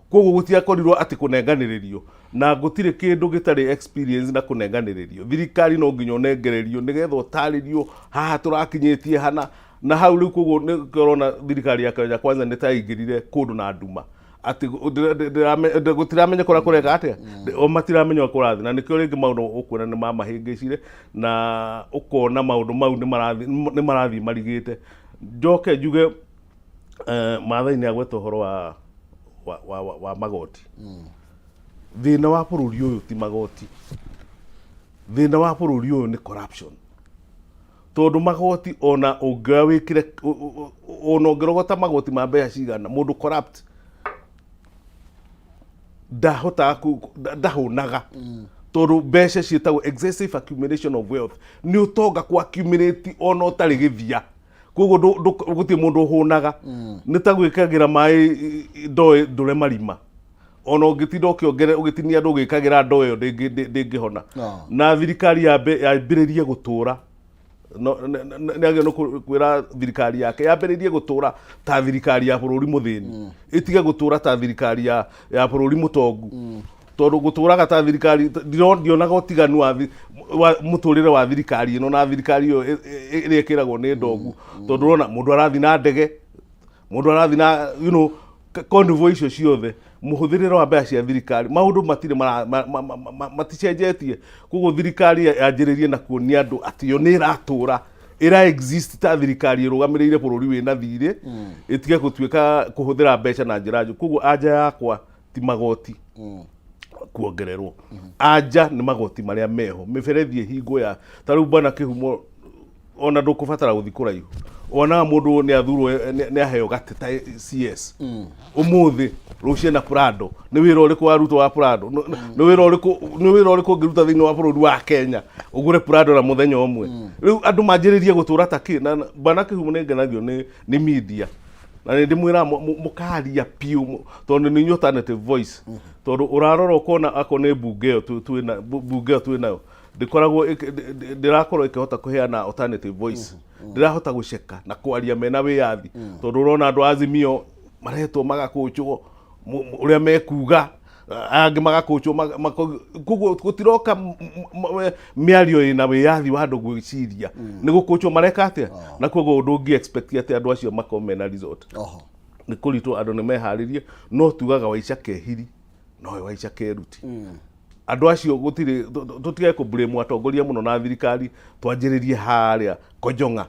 koguo gũtiakorirwo atĩ kũnenganĩrĩrio na gũtirĩ kĩndũ gĩtarĩ experience na kũnenganĩrĩrio thirikari no nginya ũnengererio nĩgetha ũtarĩrio haha tũrakinyĩtie hana na hau rĩu koguo nĩkĩo ũrona thirikari ya Kenya Kwanza nĩ ta yaingĩrire kũndũ na nduma atĩ gũtiramenya kũrĩa kũreka atĩa o matiramenya ũrĩa kũrathiĩ na nĩkĩo rĩngĩ maũndũ ũkuona nĩ mamahĩngĩcire na ũkona maũndũ mau nĩ marathiĩ marigĩte njoke njuge Maathai nĩ agweta ũhoro wa magoti thĩna wa bũrũri ũyũ ti magoti thĩna wa bũrũri ũyũ nĩ corruption tondũ magoti ona ũngĩoya wĩkĩre ona ũngĩrogota magoti ma mbeca cigana mũndũ corrupt ndahotaga ndahũnaga tondũ mbeca ciĩtagwo excessive accumulation of wealth nĩ ũtonga ku accumulate ona ũtarĩ gĩthia koguo gũtirĩ mũndũ ũhũnaga nĩ ta gwĩkagĩra maĩ ndoo ndũre marima ona ũngĩtinda ũkĩongere ũgĩtinia andũ ũgĩkagĩra ndoo ĩyo ndĩngĩhona No. na thirikari yambĩrĩrie gũtũra no nĩ agĩrĩirwo nĩ kwĩra thirikari yake yambĩrĩrie gũtũra ta thirikari ya bũrũri mũthĩni ĩtige gũtũra ta thirikari ya bũrũri mũtongu tondũ gũtũraga ta thirikari ndionaga ũtiganu wa mũtũrĩre wa thirikari ĩno na thirikari ĩyo ĩrĩa ĩkĩragwo nĩ ndongu tondũ ũrona mũndũ arathiĩ na ndege mũndũ arathiĩ na convoy icio ciothe mũhũthĩrĩre wa mbeca cia thirikari maũndũ matirĩ maticenjetie koguo thirikari yanjĩrĩrie na kuonia andũ atĩ yo nĩ ĩratũra ĩra exist ta thirikari ĩrũgamĩrĩire bũrũri wĩna thirĩ ĩtige gũtuĩka kũhũthĩra mbeca na njĩra njũru koguo anja yakwa ti magoti kuongererwo anja nĩ magoti marĩa meho mĩberethi ĩhingwo ya ta rĩu bwana kĩhumo ona ndũkũbatara gũthiĩ kũraihu wonaga mũndũ nĩ athurwo nĩ aheo gatĩ ta CS ũmũthĩ rũciũ na Prado nĩ wĩra ũrĩkũ warutwo wa Prado nĩ wĩra ũrĩkũ nĩ wĩra ũrĩkũ ũngĩruta thĩinĩ wa bũrũri wa Kenya ũgũre Prado na mũthenya ũmwe rĩu andũ manjĩrĩrie gũtũra ta kĩ na bwana kĩhumo nĩ ngenagio nĩ media na nĩ ndĩmwĩraga mũkaria biũ tondũ nĩ inyuĩ alternative voice tondũ ũrarora ũkona akorwo nĩ mbunge ĩyo twĩna mbunge ĩyo twĩnayo ndĩkoragwo ndĩrakorwo ĩkĩhota kũheana alternative voice ndĩrahota gũceka na kwaria mena wĩyathi tondũ ũrona andũ a Azimio maretwo magakũnjwo ũrĩa mekuga aya angĩ magakũnjwo koguo gũtiroka mĩario ĩna wĩyathi wa andũ gwĩciria nĩ gũkũnjwo mareka atĩa na koguo ndũngĩ expect atĩ andũ acio makorwo mena result nĩ kũritũ andũ nĩ meharĩrie no tugaga waica kehiri nowe waica keruti andũ acio gũtirĩ tũtige kũ blame atongoria mũno na thirikari twanjĩrĩrie harĩa Kojonga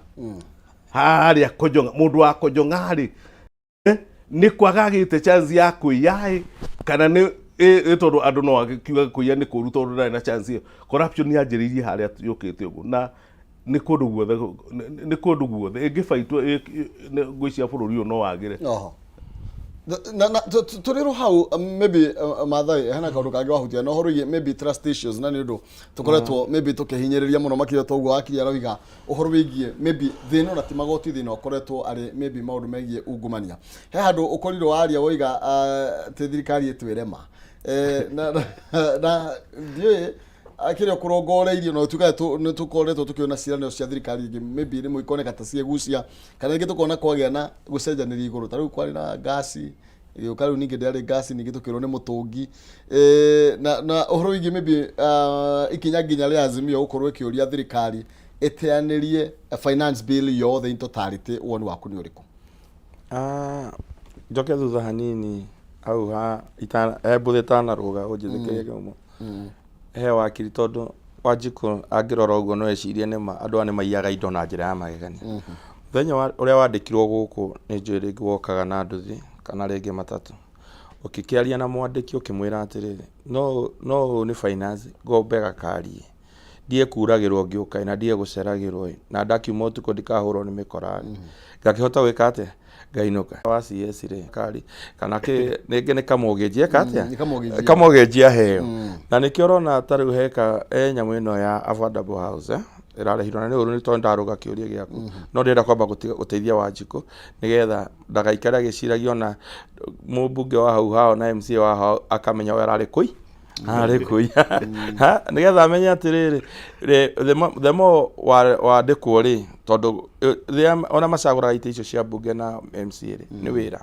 harĩa Kojonga mũndũ wa Kojonga rĩ nĩ kwaga agĩte chance ya kũiya ĩ kana nĩ ĩ tondũ andũ no akiuga kũiya nĩ kũru tondũ ndarĩ na chance ĩyo corruption yanjĩrĩirie harĩa yũkĩte ũguo na nĩ kũndũ guothe nĩ kũndũ guothe ĩngĩbaitwo ngwĩciria bũrũri ũyũ no wagĩre Oho. Na tũrĩ ro hau maybe Maathai hena kaũndũ kangĩ wahutia na ũhoro wĩgiĩ maybe trust issues na nĩ ũndũ tũkoretwo maybe tũkĩhinyĩrĩria mũno makĩria toguo wakiri aroiga ũhoro wĩgiĩ maybe thĩna ona ti magoti thĩna ũkoretwo arĩ maybe maũndũ megiĩ ungumania he handũ ũkorirwo waria woiga atĩ thirikari ĩtwĩre ma na ndiũĩ Kĩrĩa ũkũrongoreirie na ũtuĩka nĩ tũkoretwo tũkĩona ciĩranĩro cia thirikari ingĩ, maybe rĩmwe ikoneka ta ciegucia kana rĩngĩ tũkona kwagĩa na gũcenjanĩria igũrũ. Ta rĩu kwarĩ na ngasi ĩgĩũka, rĩu ningĩ ndĩarĩ ngasi, ningĩ tũkĩrwo nĩ mũtũngi. Na ũhoro wĩgiĩ maybe ikinya nginya rĩa Azimio gũkorwo ĩkĩũria thirikari ĩteanĩrie finance bill yothe in totality, woni waku nĩ ũrĩkũ? Ah, njoke thutha hanini hau ha itana he mbũthĩ itanarũga ũnjĩtĩkĩrie kĩhumo he wakiri, tondũ Wanjikũ angĩrora ũguo no ecirie nĩma andũ aya nĩ maiyaga indo na njĩra ya magegania. Mũthenya ũrĩa wandĩkirwo gũkũ nĩ njũĩ rĩngĩ wokaga na nduthi kana rĩngĩ matatũ, ũkĩkĩaria na mwandĩki ũkĩmwĩra atĩrĩrĩ, no no ũyũ nĩ finance ngombe gakari ndige kuragĩrwo ngĩũka na ndige gũceragĩrwo ĩ, na ndakiuma ũtukũ ndikahũrwo nĩ mĩkora rĩ, ngakĩhota gwĩka atĩa ngainũka wa CS rĩ kari kana kĩ rĩngĩ nĩ kamũgĩnji eka atĩa? Nĩ kamũgĩnji. Kamũgĩnji aheo, na nĩkĩo ũrona ta rĩu heka e nyamũ ĩno ya affordable house, eh, ĩrarehirwo na nĩ ũru nĩ tondũ ndarũga kĩũria gĩaku, no ndĩrenda kwamba gũteithia Wanjikũ nĩgetha ndagaikare agĩciragia ona mũmbunge wa hau hao na MCA wa hao akamenya ũyũ ararĩ kũi ararĩ kũiya. Ha, nĩgetha amenye atĩrĩrĩ, the more wandĩkwo rĩ, tondũ rĩrĩa ona macagũraga itĩ icio cia mbunge na MCA rĩ, nĩ wĩra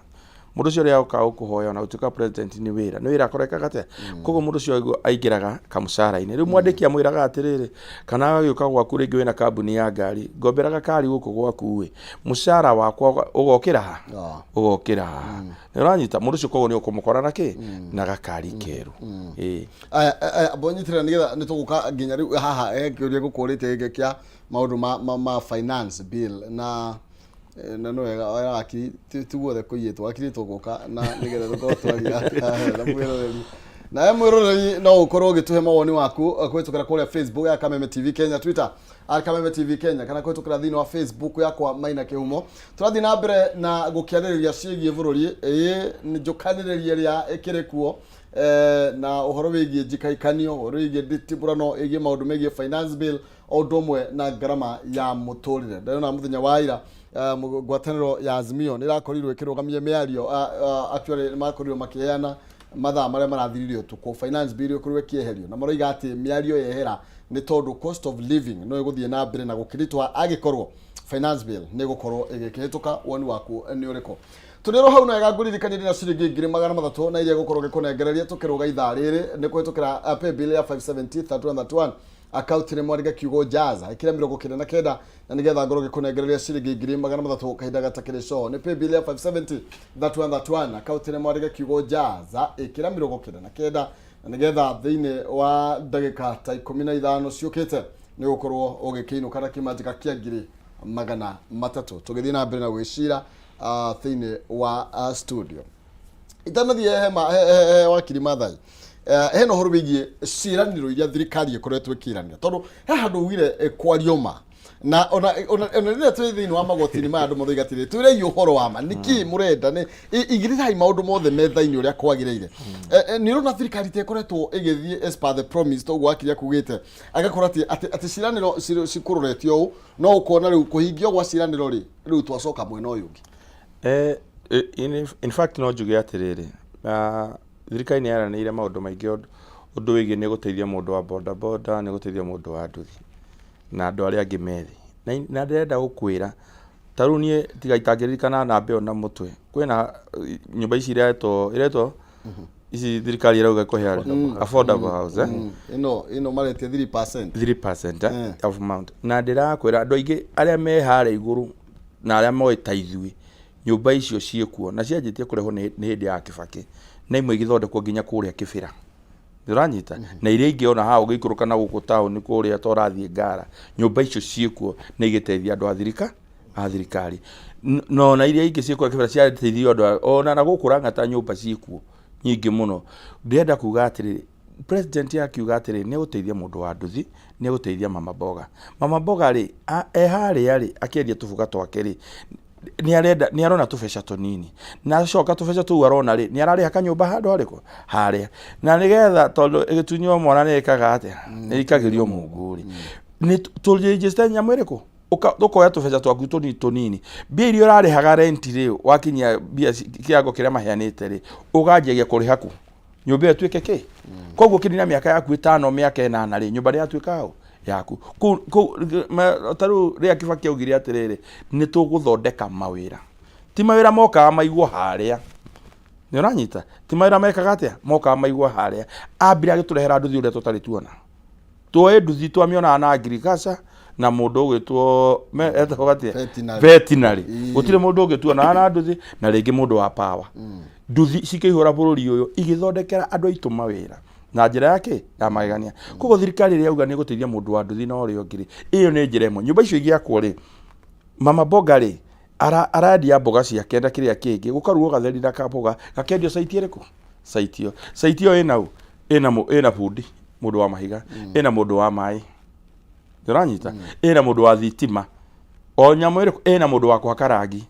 mũndũ ũcio ũrĩa oka gũkũhoya ona gũtuĩka president nĩ wĩra akorekaga atĩa. Koguo mũndũ ũcio aingĩraga kamũcara-inĩ. Rĩu mwandĩki amwĩraga atĩrĩrĩ, kana agagĩũka gwaku rĩngĩ wĩna kambuni ya ngari, ngombera gakari gũkũ gwaku ĩ, mũcara wakwa ũgokĩra ha ũgokĩra haha, nĩ ũranyita? Mũndũ ũcio koguo nĩ ũkũmũkora na kĩ na gakari kerũ, ĩĩ. Aya, mbonyitĩrĩra nĩgetha nĩ tũgũka nginya rĩu haha he kĩũria ngũkũrĩte gĩkĩ kĩa maũndũ ma finance bill na no wega wakiri ti guothe kũiyĩtwo, wakiri tũgũka na nĩgetha tũkorwo twaria na mwĩroreri. Nawe mwĩroreri no ũkorwo ũgĩtũhe mawoni waku kũhĩtũkĩra kũrĩa Facebook ya Kameme TV Kenya, Twitter at Kameme TV Kenya, kana kũhĩtũkĩra thĩinĩ wa Facebook yakwa Maina Kĩhumo. Tũrathiĩ na mbere na gũkĩarĩrĩria ciĩgiĩ bũrũri, ĩĩ nĩ njũkanĩrĩria ĩrĩa ĩkĩrĩ kuo, na ũhoro wĩgiĩ njikaikanio, ũhoro wĩgiĩ nditibũrano ĩgiĩ maũndũ megiĩ finance bill o ũndũ ũmwe na ngarama ya mũtũrĩre. Ndĩrona mũthenya wa ira ngwatanĩro ya Azimio nĩ ĩrakorirwo ĩkĩrũgamia mĩario, actually nĩ makorirwo makĩheana mathaa marĩa marathirire ũtukũ finance bill ĩkorirwo ĩkĩeherio, na maroiga atĩ mĩario yehera nĩ tondũ cost of living no ĩgũthiĩ na mbere na gũkĩritũha angĩkorwo finance bill nĩ ĩgũkorwo ĩgĩkĩhĩtũka. Woni waku nĩ ũrĩkũ? Tũrĩ oro hau na wega ngũririkanie ndĩna ciringi 300,000 na iria ĩgũkorwo ngĩkũnengereria tũkĩrũga ithaa rĩrĩ nĩ kũhĩtũkĩra pay bill ya 570 3131, akaunti nĩ mwandĩke kiugo jaza, ĩkĩra 99 na nĩgetha ngorwo ngĩkũnengereria ciringi 300,000 kahinda gatakĩrĩ coho. Nĩ pay bill ya 570 3131, akaunti nĩ mwandĩke kiugo jaza, ĩkĩra 99 na nĩgetha thĩinĩ wa ndagĩka ta 15 ciũkĩte nĩ ũgũkorwo ũgĩkĩinũka na kĩmanjĩka kĩa 300,000. Tũgĩthiĩ na mbere na gwĩcira thĩinĩ wa studio itanathiĩ he, he wakiri Mathai, hena ũhoro wĩgiĩ ciĩranĩro iria thirikari ĩkoretwo ĩkĩranĩra, tondũ he handũ ugire kwario ma na ona rĩrĩa twĩ thĩinĩ wa magoti-inĩ maya andũ maroiga atĩrĩrĩ, twĩrei ũhoro wa ma, nĩkĩ mũrenda nĩ igĩrĩrai maũndũ mothe metha-inĩ ũrĩa kwagĩrĩire. Nĩ ũrona thirikari ta ĩkoretwo ĩgĩthiĩ as per the promise, toguo wakiri akugĩte agakorwo atĩ ciĩranĩro cikũroretio ũũ, no ũkona rĩu kũhingio gwa ciĩranĩro rĩ, rĩu twacoka mwena ũyũ ũngĩ. In fact no njuge atĩrĩrĩ, thirikari nĩ yaranĩire maũndũ maingĩ ũndũ wĩgiĩ nĩ gũteithia mũndũ wa boda boda, nĩ gũteithia mũndũ wa nduthi na andũ arĩa angĩ methĩ. Na ndĩrenda gũkwĩra ta rĩu niĩ tiga itangĩririkana namba ĩyo na mũtwe, kwĩna nyũmba ici iretwo ici thirikari ĩrauga ĩkũhe andũ affordable house, eh? Ĩno maretia 3%. 3% of amount, na ndĩrakwĩra andũ aingĩ arĩa me harĩa igũrũ na arĩa moĩ ta ithuĩ, nyũmba icio ciĩkuo na cianjĩtie kũrehwo nĩ hĩndĩ ya Kĩbakĩ, na imwe igĩthondekwo nginya kũrĩa Kĩbĩra, ũranyita, na iria ingĩ ona haha ũgĩikũrũka na gũkũ taũni kũrĩa ta ũrathiĩ Ngara, nyũmba icio ciĩkuo na igĩteithia andũ a thirikari. Na ona iria ingĩ ciĩkuo Kĩbĩra ciateithirio andũ ona na gũkũ Lang'ata nyũmba ciĩkuo nyingĩ mũno. Ndĩrenda kuga atĩrĩrĩ, president akiuga atĩrĩrĩ, nĩ egũteithia mũndũ wa nduthi, nĩ egũteithia mama mboga. Mama mboga rĩ, e harĩa rĩ akĩendia tũboga twake rĩ, nĩ arenda nĩ arona tũbeca tũnini, na acoka tũbeca tũu arona rĩ, nĩ ararĩha kanyũmba handũ harĩkũ harĩa, na nĩgetha tondũ ĩgĩtunywo mwana nĩ ĩkaga atĩa, nĩ ĩikagĩrio mungu rĩ, nĩ tũrĩnjĩte nyamũ ĩrĩkũ, ũkoya tũbeca twaku tũnini tũnini, mbia iria ũrarĩhaga rent rĩ, wakinyia mbia kĩwango kĩrĩa maheanĩte rĩ, ũganjagia kũrĩha ku Nyũmba ĩyo ĩtuĩke kĩ? Koguo ũkĩnina mĩaka yaku ĩtano, mĩaka ĩnana rĩ, nyũmba nĩ yatuĩka ũ yaku. Ta rĩu rĩrĩa Kibaki augire atĩrĩrĩ, nĩ tũgũthondeka mawĩra. Ti mawĩra mokaga maigwo harĩa. Nĩ ũranyita? Ti mawĩra mekaga atĩa? Mokaga maigwo harĩa. Ambire agĩtũrehera nduthi ũrĩa tũtarĩ tuona. Tuoĩ nduthi twamĩonaga na ngirigaca na mũndũ ũgwĩtwo etagwo atĩa? Veterinary. Veterinary. Ĩĩ. Gũtirĩ mũndũ ũngĩ tuonaga na nduthi na rĩngĩ mũndũ wa power. Nduthi cikĩihũra bũrũri ũyũ igĩthondekera andũ aitũ mawĩra na njĩra ya kĩ? Ya magegania. Koguo thirikari ĩrĩa yauga nĩ ĩgũteithia mũndũ wa nduthi na ũrĩa ũngĩ rĩ, ĩyo nĩ njĩra ĩmwe. Nyũmba icio igĩakwo rĩ, mama mboga rĩ, arendia mboga ciake na kĩrĩa kĩngĩ, gũkarugwo gatheri na kamboga, gakendio site ĩrĩkũ? Site ĩyo. Site ĩyo ĩna ũ? Ĩna ĩna bundi, mũndũ wa mahiga, ĩna mũndũ wa maĩ. Nĩũranyita? Ĩna mũndũ wa thitima. O nyamũ ĩrĩkũ, ĩna mũndũ wa kũhaka rangi.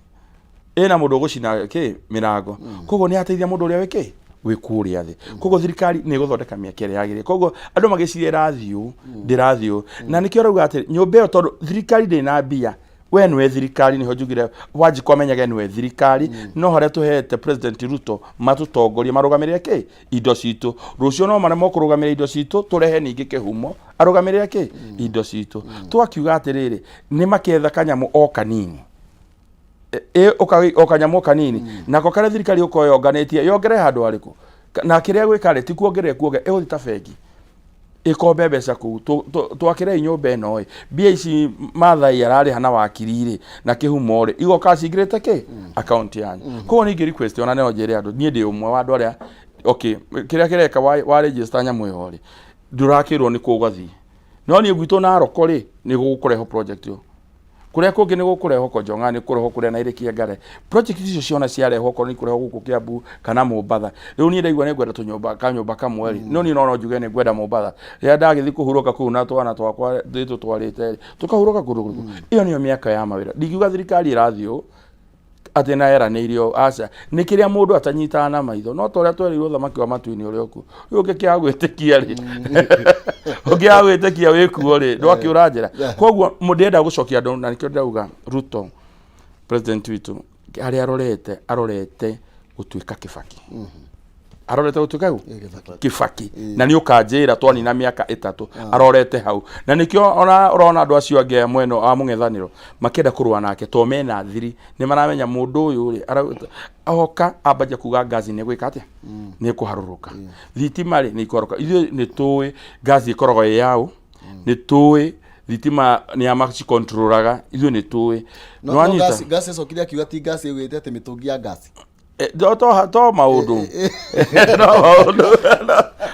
Ĩna mũndũ ũgũcina kĩ? Mĩrango. Koguo nĩ yateithia mũndũ ũrĩa wĩ kĩ? Wĩ kũrĩa thĩ. Koguo thirikari nĩ ĩgũthondeka mĩeke ĩrĩa yagĩrĩire. Koguo andũ magĩciria ĩrathiĩ ũũ, ndĩrathiĩ ũũ. Na nĩkĩo ũrauga atĩ nyũmba ĩyo tondũ thirikari ndĩrĩ na mbia, we nĩwe thirikari, nĩho njugire Wanjikũ amenyage nĩwe thirikari, no harĩa tũhete President Ruto matũtongorie marũgamĩrĩre kĩ? Indo citũ. Rũciũ no maremwo kũrũgamĩrĩra indo citũ, tũrehe ningĩ kĩhumo arũgamĩrĩre kĩ? Indo citũ. Twakiuga atĩrĩrĩ, nĩ maketha kanyamũ o kanini. O kanyamũ o kanini. Nako karĩa thirikari ĩgũkorwo yonganĩtie, yongerere handũ harĩkũ? Na kĩrĩa ĩgwĩka rĩ, ti kuongerera ĩkuongerera, ĩgũthiĩ ta bengi. Ĩkombe mbeca kũu, twakĩrei nyũmba ĩno ĩ, mbia ici Maathai ararĩha na wakiri rĩ, na kĩhumo rĩ, igoka cingĩrĩte kĩ? Account yanyu. Koguo niĩ ingĩ request ona no njĩre andũ, niĩ ndĩ ũmwe wa andũ arĩa, okay, kĩrĩa kĩreka wa register nyamũ ĩyo rĩ, ndũrakĩrwo nĩ kũ ũgathiĩ. No niĩ gwitũ Narok rĩ, nĩ gũkũrehwo project ĩyo. Kũrĩa kũngĩ nĩ gũkũrehwo Konjong'a, nĩ kũrehwo kũrĩa Nairĩ Kĩengare. Project icio ciona ciarehwo okorwo nĩ ikũrehwo gũkũ Kiambu kana Mombatha. Rĩu niĩ ndaigua nĩ ngwenda tũnyũmba kanyũmba kamwe rĩ, no niĩ no njuge nĩ ngwenda Mombatha. Rĩrĩa ndagĩthiĩ kũhurũka kũu na twana twakwa ndĩtũtwarĩte rĩ, tũkahurũka kũndũ kũrĩkũ? Ĩyo nĩyo mĩaka ya mawĩra. Ndingiuga thirikari ĩrathiĩ ũũ, atĩ na eranĩire ũũ, aca. Nĩ kĩrĩa mũndũ atanyitaga na maitho. No ta ũrĩa twerirwo ũthamaki wa matu-inĩ ũrĩ okuo. Rĩu ũngĩkĩaga gwĩtĩkia rĩ, ũngĩaga gwĩtĩkia wĩkuo rĩ, ndwakĩũra njĩra. Koguo ndĩrenda gũcokia andũ na nĩkĩo ndĩrauga Ruto, president witũ, harĩa arorete, arorete gũtuĩka Kĩbaki. Arorete gũtuĩka ũ? Kĩbaki. Na nĩ ũkanjĩra twanina mĩaka ĩtatũ arorete hau. Na nĩkĩo ona ũrona andũ acio angĩ a mwena wa mũng'ethanĩro makĩenda kũrũa nake to mena thiri, nĩ maramenya mũndũ ũyũ rĩ, oka ambagia kuga ngaci nĩ gwĩka atĩa? Nĩ ĩkũharũrũka. Thitima rĩ nĩ ikũharũrũka. Ithuĩ nĩ tũĩ ngaci ĩkoragwo ĩ yaũ, nĩ tũĩ thitima nĩ a macikontrolaga, ithuĩ nĩ tũĩ. No Nĩwanyita? Ngasi ĩcokire akiuga ti ngasi ĩgwĩte atĩ mĩtũngi ya ngasi. To maũndũ no maũndũ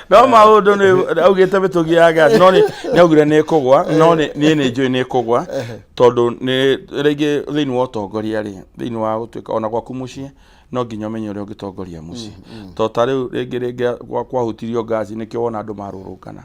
no maũndũ nĩ augĩte mĩtũngi ya gas no nĩ augire nĩ ĩkũgwa no nĩ niĩ nĩ njũĩ nĩ ĩkũgwa tondũ nĩ rĩngĩ thĩinĩ wa ũtongoria rĩ thĩinĩ wa gũtuĩka ona gwaku mũciĩ no nginya ũmenye ũrĩa ũngĩtongoria mũciĩ to ta rĩu rĩngĩ rĩngĩ kwahutirio ngasi nĩkĩo wona andũ marũrũngana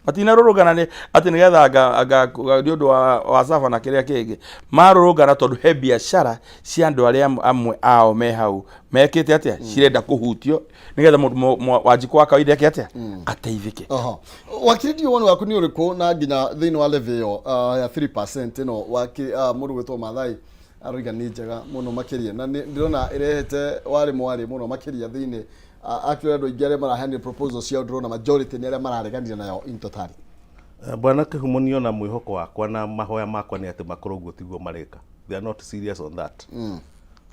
matinarũrũngana nĩ atĩ nĩgetha anga nĩ ũndũ wa saba na kĩrĩa kĩngĩ marũrũngana tondũ he biacara cia andũ arĩa amwe ao me hau mekĩte atĩa cirenda kũhutio nĩgetha mũndũ Wanjikũ wa kawaida eke atĩa ateithĩke. Oho. Wakiri ndiũ woni waku nĩ ũrĩkũ na nginya thĩinĩ wa levy ĩyo ya 3% ĩno waki mũndũ gwĩtwo Maathai aroiga nĩ njega mũno makĩria na ndĩrona ĩrehete warĩ mwarĩ mũno makĩria thĩinĩ actually andũ aingĩ arĩa maraheanire proposal ciao ndĩrona majority nĩ arĩa marareganire nayo in totality. Bwana Kĩhumo niĩ ona mwĩhoko wakwa na mahoya makwa nĩ atĩ makorwo ũguo tiguo mareka. They are not serious on that.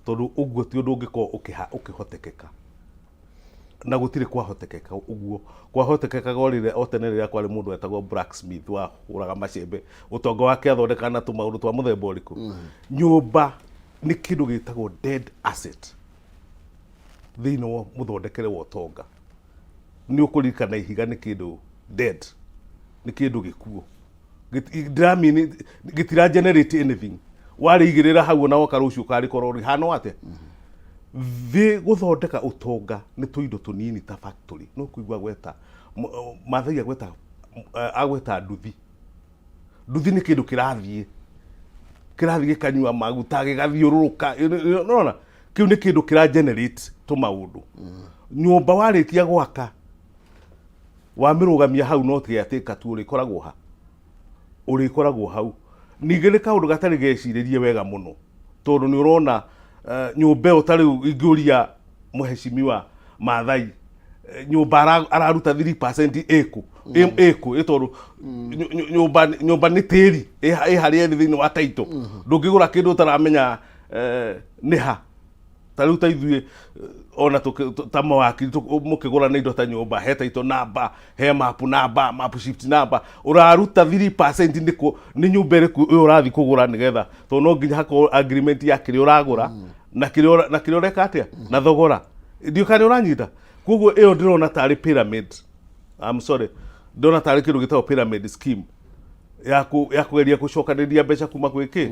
Tondũ ũguo ti ũndũ ũngĩkorwo ũkĩhotekeka. Na gũtirĩ kwahotekeka ũguo. Kwahotekekaga o rĩrĩa o tene rĩrĩa kwarĩ mũndũ wetagwo blacksmith wahũraga macembe. Ũtonga wake athondekaga na tũmaũndũ twa mũthemba ũrĩkũ. Nyũmba nĩ kĩndũ gĩtagwo dead asset thĩinĩ wa mũthondekere wa ũtonga. Nĩ ũkũririkana ihiga nĩ kĩndũ dead, nĩ kĩndũ gĩkuũ. Ndĩramini gĩtira generate anything. Warĩigĩrĩra hau ona woka rũciũ ũkarĩkora rĩhana o atĩa. Thĩ gũthondeka ũtonga nĩ tũindo tũnini ta factory. No kũigua agweta, Maathai agweta, agweta nduthi. Nduthi nĩ kĩndũ kĩrathiĩ, kĩrathiĩ gĩkanyua maguta, gĩgathiũrũrũka, nĩwona? Kĩu nĩ kĩndũ kĩra generate tũmaũndũ. Nyũmba warĩkia gwaka, wamĩrũgamia hau no caretaker tu ũrĩkoragwo ha? Ũrĩkoragwo hau. Ningĩ nĩ kaũndũ gatarĩ gecirĩrie wega mũno, tondũ nĩ ũrona nyũmba ĩyo ta rĩu ingĩũria mũhecimiwa Maathai, Nyũmba araruta 3% ĩkũ? Ĩkũ? Ĩ tondũ nyũmba nĩ tĩri ĩ harĩa ĩrĩ thĩinĩ wa title. Ndũngĩgũra kĩndũ ũtaramenya nĩ ha. Ta rĩu ta ithuĩ ona ta mawakiri mũkĩgũra na indo ta nyũmba, he title number, he map number, map shift number. Ũraruta 3% nĩ kũ? Nĩ nyũmba ĩrĩkũ ĩyo ũrathiĩ kũgũra? Nĩgetha tondũ no nginya hakorwo agreement ya kĩrĩa ũragũra na kĩrĩa ũreka atĩa na thogora. Ndiũ kana nĩ ũranyita. Koguo ĩyo ndĩrona tarĩ pyramid, I'm sorry, ndĩrona tarĩ kĩndũ gĩtagwo pyramid scheme ya kũgeria gũcokanĩrĩria mbeca kuma kwĩ kĩ,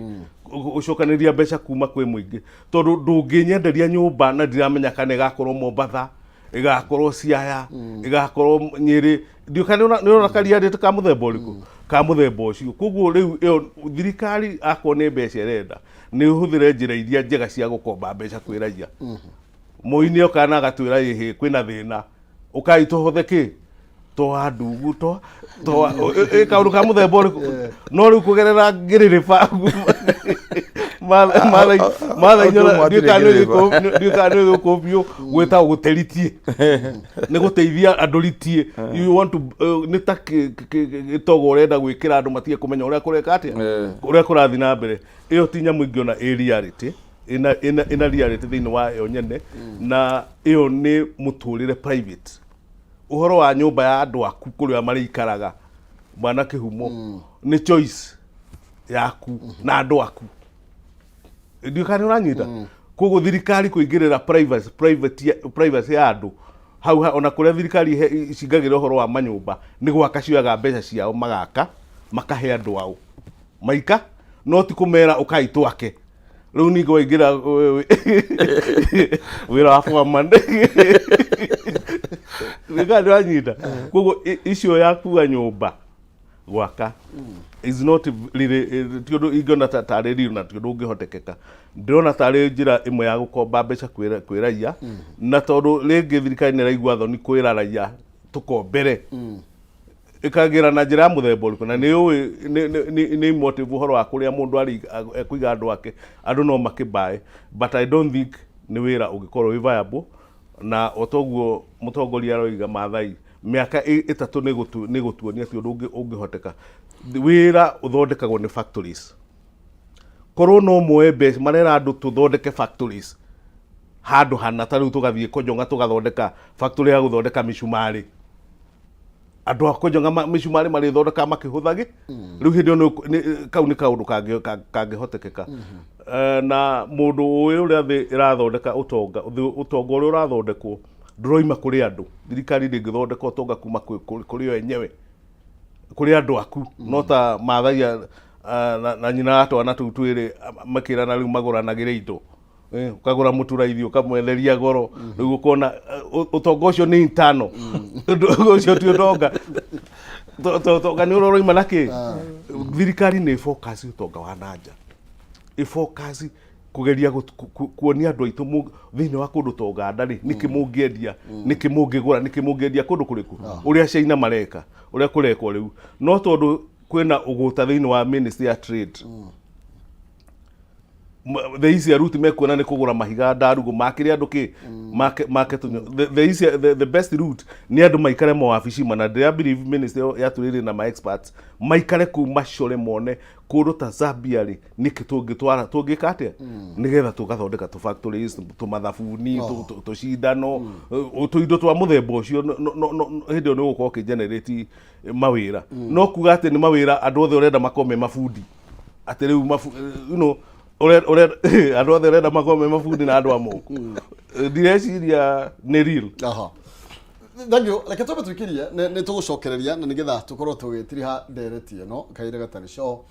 gũcokanĩrĩria mbeca kuma kwĩ mũingĩ, tondũ ndũngĩnyenderia nyũmba na ndiramenya kana ĩgakorwo Mombatha, ĩgakorwo Siaya, ĩgakorwo Nyĩrĩ. Ndiũ kana nĩ ũrona karia ka mũthemba ũrĩkũ, ka mũthemba ũcio. Koguo rĩu ĩyo thirikari akorwo nĩ mbeca ĩrenda, nĩ ũhũthĩre njĩra iria njega cia gũkomba mbeca kwĩ raia. Moi nĩ oka na agatwĩra ĩhĩ kwĩna thĩna, ũkai tũhothe kĩ twa ndugu twa twa ĩ kaũndũ ka mũthemba ũrĩkũ. No rĩu kũgerera ngĩrĩrĩba Maathai, ndiũ kana nĩ gũkũ biũ gwĩtagwo gũteritie, nĩ gũteithia andũ ritie. You want to nĩ ta gĩtogo ũrenda gwĩkĩra andũ matige kũmenya ũrĩa kũreka atĩa, ũrĩa kũrathiĩ na mbere. Ĩyo ti nyamũ ingĩona ĩ reality, ĩna reality thĩinĩ wa yo nyene, na ĩyo nĩ mũtũrĩre private, ũhoro wa nyũmba ya andũ aku kũrĩa marĩikaraga. Bwana Kĩhumo, nĩ choice yaku na andũ aku. Ndiũ kana nĩ ũranyita. Koguo thirikari kũingĩrĩra privacy ya andũ hau ona kũrĩa thirikari icingagĩra ũhoro wa manyũmba nĩ gwaka cioyaga mbeca ciao, magaka, makahe andũ ao maika, no ti kũmera ũkai twake. Rĩu ningĩ waingĩra wĩra wa foreman nĩka ndĩranyita. Koguo icio ya kuga nyũmba gwaka is not really, ti ũndũ ingĩona ta tarĩ real na ti ũndũ ũngĩhotekeka. Ndĩrona tarĩ njĩra ĩmwe ya gũkomba mbeca kwĩ raia, na tondũ rĩngĩ thirikari nĩ ĩraigua thoni kwĩra raia tũkombere, ĩkagĩra na njĩra ya mũthemba ũrĩkũ, na nĩ ũĩ nĩ motive ũhoro wa kũrĩa mũndũ arĩ ekũiga andũ ake, andũ no makĩmbae. But I don't think nĩ wĩra ũngĩkorwo wĩ viable. Na o toguo mũtongoria aroiga, Maathai, mĩaka 3 nĩ gũtuonia ti ũndũ ũngĩhoteka. Wĩra ũthondekagwo nĩ factories. Korwo no moe mbeca marera andũ tũthondeke factories handũ hana, ta rĩu tũgathiĩ Kũnjonga tũgathondeka factory ya gũthondeka mĩcumarĩ, andũ a Kũnjonga mĩcumarĩ marĩthondekaga makĩhũthagĩ. Rĩu hĩndĩ ĩyo kau nĩ kaũndũ kangĩhotekeka. Na mũndũ ũĩ ũrĩa thĩ ĩrathondeka ũtonga, ũtonga ũrĩa ũrathondekwo ndũroima kũrĩ andũ. Thirikari ndĩngĩthondeka ũtonga kuma kũrĩ o enyewe, kũrĩ andũ aku. No ta Maathai na nyina wa twana tũu twĩrĩ makĩrana rĩu magũranagĩre indo. Ũkagũra mũtu raithi, ũkamwenderia goro. Rĩu ũkona ũtonga ũcio nĩ internal. Ũndũ ũcio ti ũtonga. Ũtonga nĩ ũrĩa ũroima na kĩ. Thirikari nĩ focus ũtonga wa nanja, ĩfocus kũgeria kuonia andũ aitũ thĩinĩ wa kũndũ ta Uganda rĩ, nĩkĩ mũngĩendia, nĩkĩ mũngĩgũra, nĩkĩ mũngĩendia kũndũ kũrĩkũ, ũrĩa China mareka, ũrĩa kũrekwo rĩu. No tondũ kwĩna ũgũta thĩinĩ wa Ministry ya Trade, the easier route mekuona nĩ kũgũra mahiga ndarugũ makĩrĩ andũ kĩ make tũnyo. The, easier, the best route nĩ andũ maikare mawabici mana. Ndĩra believe Ministry ya Trade na ma experts maikare kũu macore mone kũndũ ta Zambia rĩ, nĩkĩ tũngĩtwara, tũngĩka atĩa nĩgetha tũgathondeka tũ factories, tũmathabuni, tũcindano, tũindo twa mũthemba ũcio. Hĩndĩ ĩyo nĩ ũgũkorwo ũkĩgenerate mawĩra. No kuga atĩ nĩ mawĩra andũ othe ũrenda makorwo me mabundi, atĩ rĩu andũ othe ũrenda makorwo me mabundi na andũ a moko, ndireciria nĩ real. Aha. Thank you. Reke twambe twĩkĩrie nĩ tũgũcokereria na nĩgetha tũkorwo tũgĩtiriha ndereti ĩno kahinda gatarĩ coo,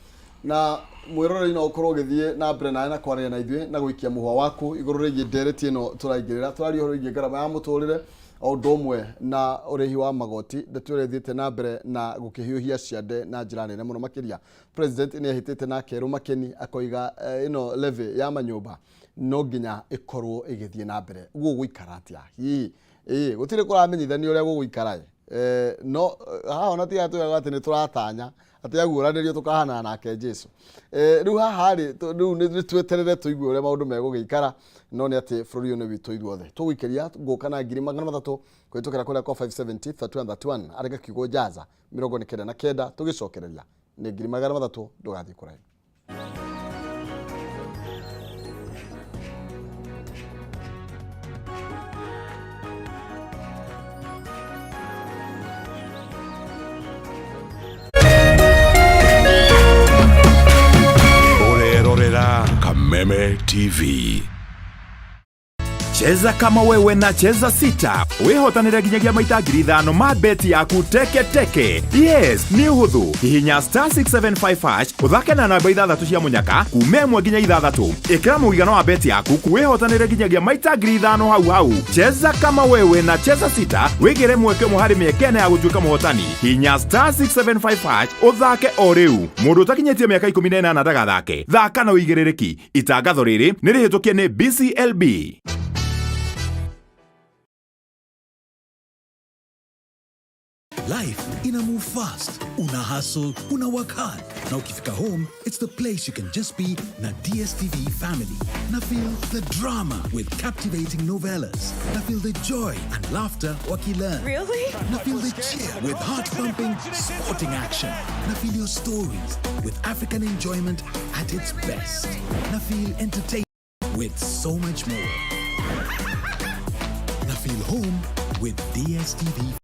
na mwĩroreri no ũkorwo ũgĩthiĩ na mbere nawe na kwaria na ithuĩ na gũikia mũhwa waku igũrũ rĩgiĩ ndereti ĩno tũraingĩrĩra. Tũraria ũhoro wĩgiĩ ngarama ya mũtũrĩre o ũndũ ũmwe na ũrĩhi wa magoti, ndeto ĩrĩa ĩthiĩte na mbere na gũkĩhiũhia ciande na njĩra nene mũno makĩria. President nĩ ehĩtĩte na akerwo makeni akoiga ĩno levy ya manyũmba no nginya ĩkorwo ĩgĩthiĩ na mbere. Gũgũikara atĩa hihi? Ĩĩ, gũtirĩ kũramenyithanio ũrĩa gũgũikara ĩ. Eh, no haha ona tiga twĩraga atĩ nĩ tũratanya atĩ aguũranĩrio tũkahanana nake Jesu. Eh, rĩu haha rĩ rĩu nĩ tweterere tũigue ũrĩa maũndũ megũgĩikara, no nĩ atĩ bũrũri ũyũ nĩ witũ ithuothe. Tũgũikĩria ngũka na 300,000 kũhĩtũkĩra kũrĩa kwa 570 31 31 arĩka kiugo jaza 99 tũgĩcokereria nĩ 300,000 ndũgathiĩ kũraihu. Ũrerorera Kameme TV. Cheza kama wewe na Cheza Sita wihotanire nginyagia maita 5,000 ma beti yaku teke teke. Yes, nĩ ũhũthũ. Hihinya star 675 hash ũthake na namba ithathatũ cia mũnyaka kuma ĩmwe nginya ithathatũ. Ĩkĩra mũigana wa beti yaku wihotanire nginyagia maita 5,000 hau hau. Cheza kama wewe na Cheza Sita wĩgĩre mweke ũmwe harĩ mĩeke ĩna ya gũtuĩka mũhotani. Hihinya star 675 hash ũthake o rĩu. Mũndũ ũtakinyĩtie mĩaka 18 ndagathake. Thaka na ũigĩrĩrĩki. Itangatho rĩrĩ nĩ rĩhĩtũkie nĩ BCLB. Life ina move fast. Una hustle, una work hard. Na ukifika home, it's the place you can just be na DSTV family. Na feel the drama with captivating novellas. Na feel the joy and laughter wakilearn. Really? Na feel the cheer with heart-pumping sporting action. Na feel your stories with African enjoyment at its best. Na feel entertainment with so much more. Na feel home with DSTV.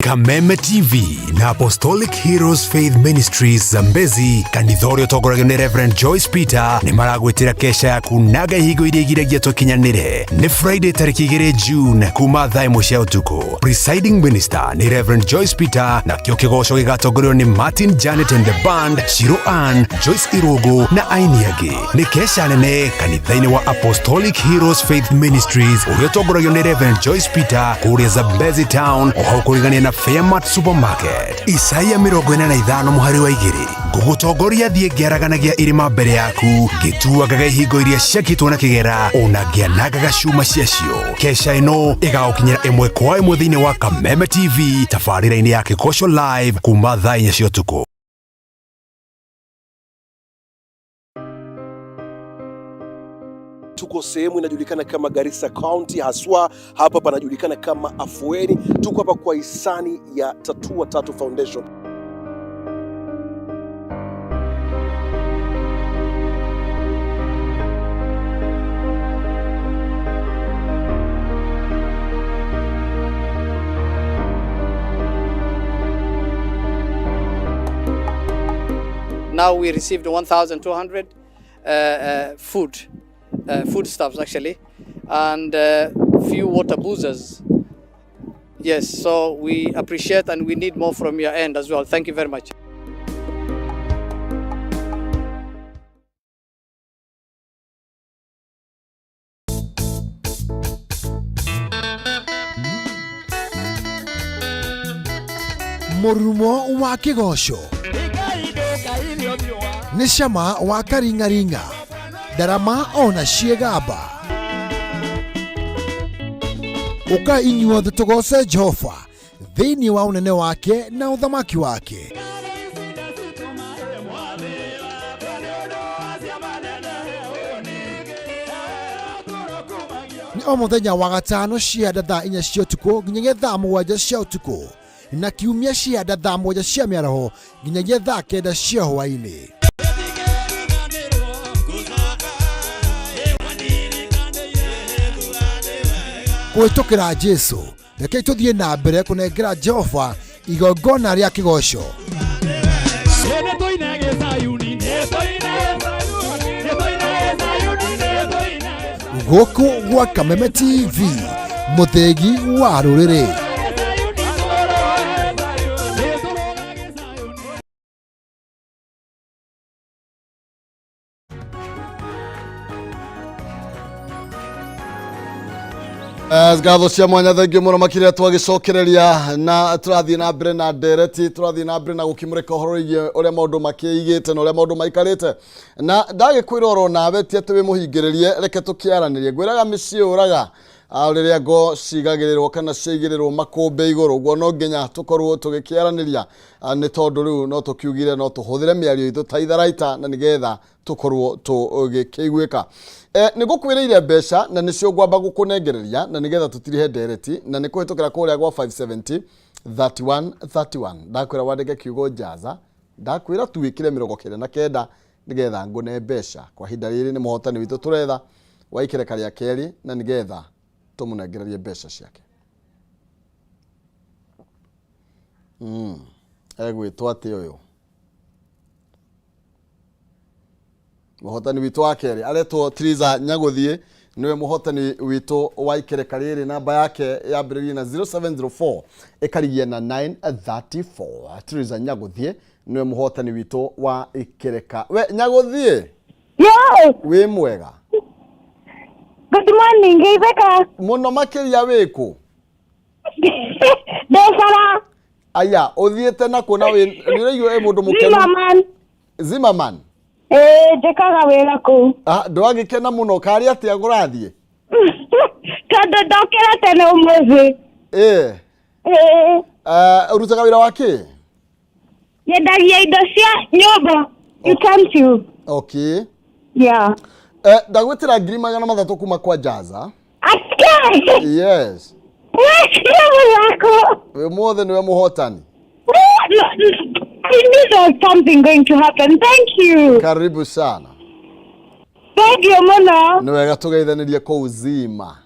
Kameme TV na Apostolic Heroes Faith Ministries Zambezi, kanitha ũrĩa ũtongoragio nĩ Reverend Joyce Peter, nĩ maragwĩtĩra kesha ya kunaga ihingo iria igiragia tũkinyanĩre. Nĩ Friday tarĩki 2 June kuma thaa 1 cia ũtukũ. Presiding Minister nĩ Reverend Joyce Peter, nakĩo kĩgoco gĩgatongorio nĩ Martin Janet and the Band, Shiro Ann, Joyce Irũngũ na aini angĩ. Nĩ kesha nene kanitha-inĩ wa Apostolic Heroes Faith Ministries ũrĩa ũtongoragio nĩ Reverend Joyce Peter kũrĩa Zambezi Town, o hau kũrigania na Fairmart Supermarket. Isaia 45 mũhari wa 2, ngũgũtongoria thiĩ ngĩaraganagia irĩma mbere yaku, ngĩtuangaga ihingo iria ciakĩtwo na kĩgera, ona ngĩanangaga cuma ciacio. Kesha ĩno ĩgagũkinyĩra ĩmwe kwa ĩmwe thĩinĩ wa Kameme TV tabarĩra-inĩ ya Kĩgoco Live kuma thaa 4 cia ũtukũ. Tuko sehemu inajulikana kama Garissa County, haswa hapa panajulikana kama Afueni. Tuko hapa kwa hisani ya Tatua Tatu Foundation. Now we received 1,200 foodstuffs actually, and few water boozers. Yes, so we appreciate and we need more from your end as well. Thank you very much. Mũrurumo wa kĩgoco nĩ cama wa karingaringa, ndarama ona ciĩgamba. Ũka inyuothe tũgoce Jehova thĩinĩ wa ũnene wake na ũthamaki wake. Nĩ o mũthenya wa gatano cia thaa 4 cia ũtukũ nginyagia thaa 7 cia ũtukũ, na kiumia cia thaa 7 cia mĩaraho nginyagia thaa 9 cia hwaĩ-inĩ. Kũhĩtũkĩra Jesu, rekei tũthiĩ na mbere kũnengera Jehova igongona rĩa kĩgoco. Gũkũ gwa Kameme TV, mũthĩgi wa rũrĩrĩ. Ngatho cia mwanya, thengio mũno makĩria. Twagĩcokereria na tũrathiĩ na mbere na ndereti, tũrathiĩ na mbere na gũkĩmũrĩka ũhoro wĩgiĩ ũrĩa maũndũ makĩigĩte na ũrĩa maũndũ maikarĩte, na ndagĩkwĩra oro nawe ti atĩ wĩ mũhingĩrĩrie, reke tũkĩaranĩrie. Ngwĩraga mĩciĩ ũraga Rĩrĩa ngo cigagĩrĩrwo kana ciaigĩrĩrwo makũmbĩ igũrũ, ũguo no nginya tũkorwo tũgĩkĩaranĩria, nĩ tondũ rĩu no tũkiugire no tũhũthĩre mĩario itũ ta itharaita na nĩgetha tũkorwo tũgĩkĩiguĩka. Nĩ ngũkwĩrĩire mbeca na nĩcio ngwamba gũkũnengereria na nĩgetha tũtirihe ndereti, na nĩ kũhĩtũkĩra kũrĩa gwa 570 31 31. Ndakwĩra wandĩke kiugo Jaza, ndakwĩra tu wĩkĩre 99 nĩgetha ngũne mbeca. Kwa ihinda rĩrĩ nĩ mũhotani witũ tũretha wa ikereka rĩa kerĩ na nĩgetha tũmũnengererie mbeca ciake. Egwĩtwo atĩ ũyũ mũhotani witũ wa kerĩ aretwo Triza Nyagũthiĩ, nĩwe mũhotani witũ wa ikereka rĩrĩ. Namba yake yambĩrĩirie na 0704 ĩkarigia na 934. Triza Nyagũthiĩ nĩwe mũhotani witũ wa ikereka. We Nyagũthiĩ? Yo! Wĩ mwega? Good morning, Rebecca. Mũno makĩria. Wĩkũ? Ndĩcara. Aya, ũthiĩte nakũ na wĩ nĩ ũraigua wĩ mũndũ mũkenu? Zimmerman. Zimmerman? Ĩĩ, njĩkaga wĩra kũu. Ah, ndwagĩkena mũno karĩ atĩa kũrathiĩ? Tondũ ndokĩra tene ũmũthĩ. Ĩĩ. Ĩĩ. Ũrutaga wĩra wa kĩ? Nyendagia indo cia nyũmba. Utensil. Okay. Yeah. Ndagwĩtĩra 300,000 kuma kwa Jaza. Ake! Yes. Wekire mũthako. Wĩ mũothe nĩwe mũhotani. No, no, I knew there was something going to happen. Thank you. Karibu sana. Thank you mũno. Nĩ wega tũgeithanĩrie kũu Zima.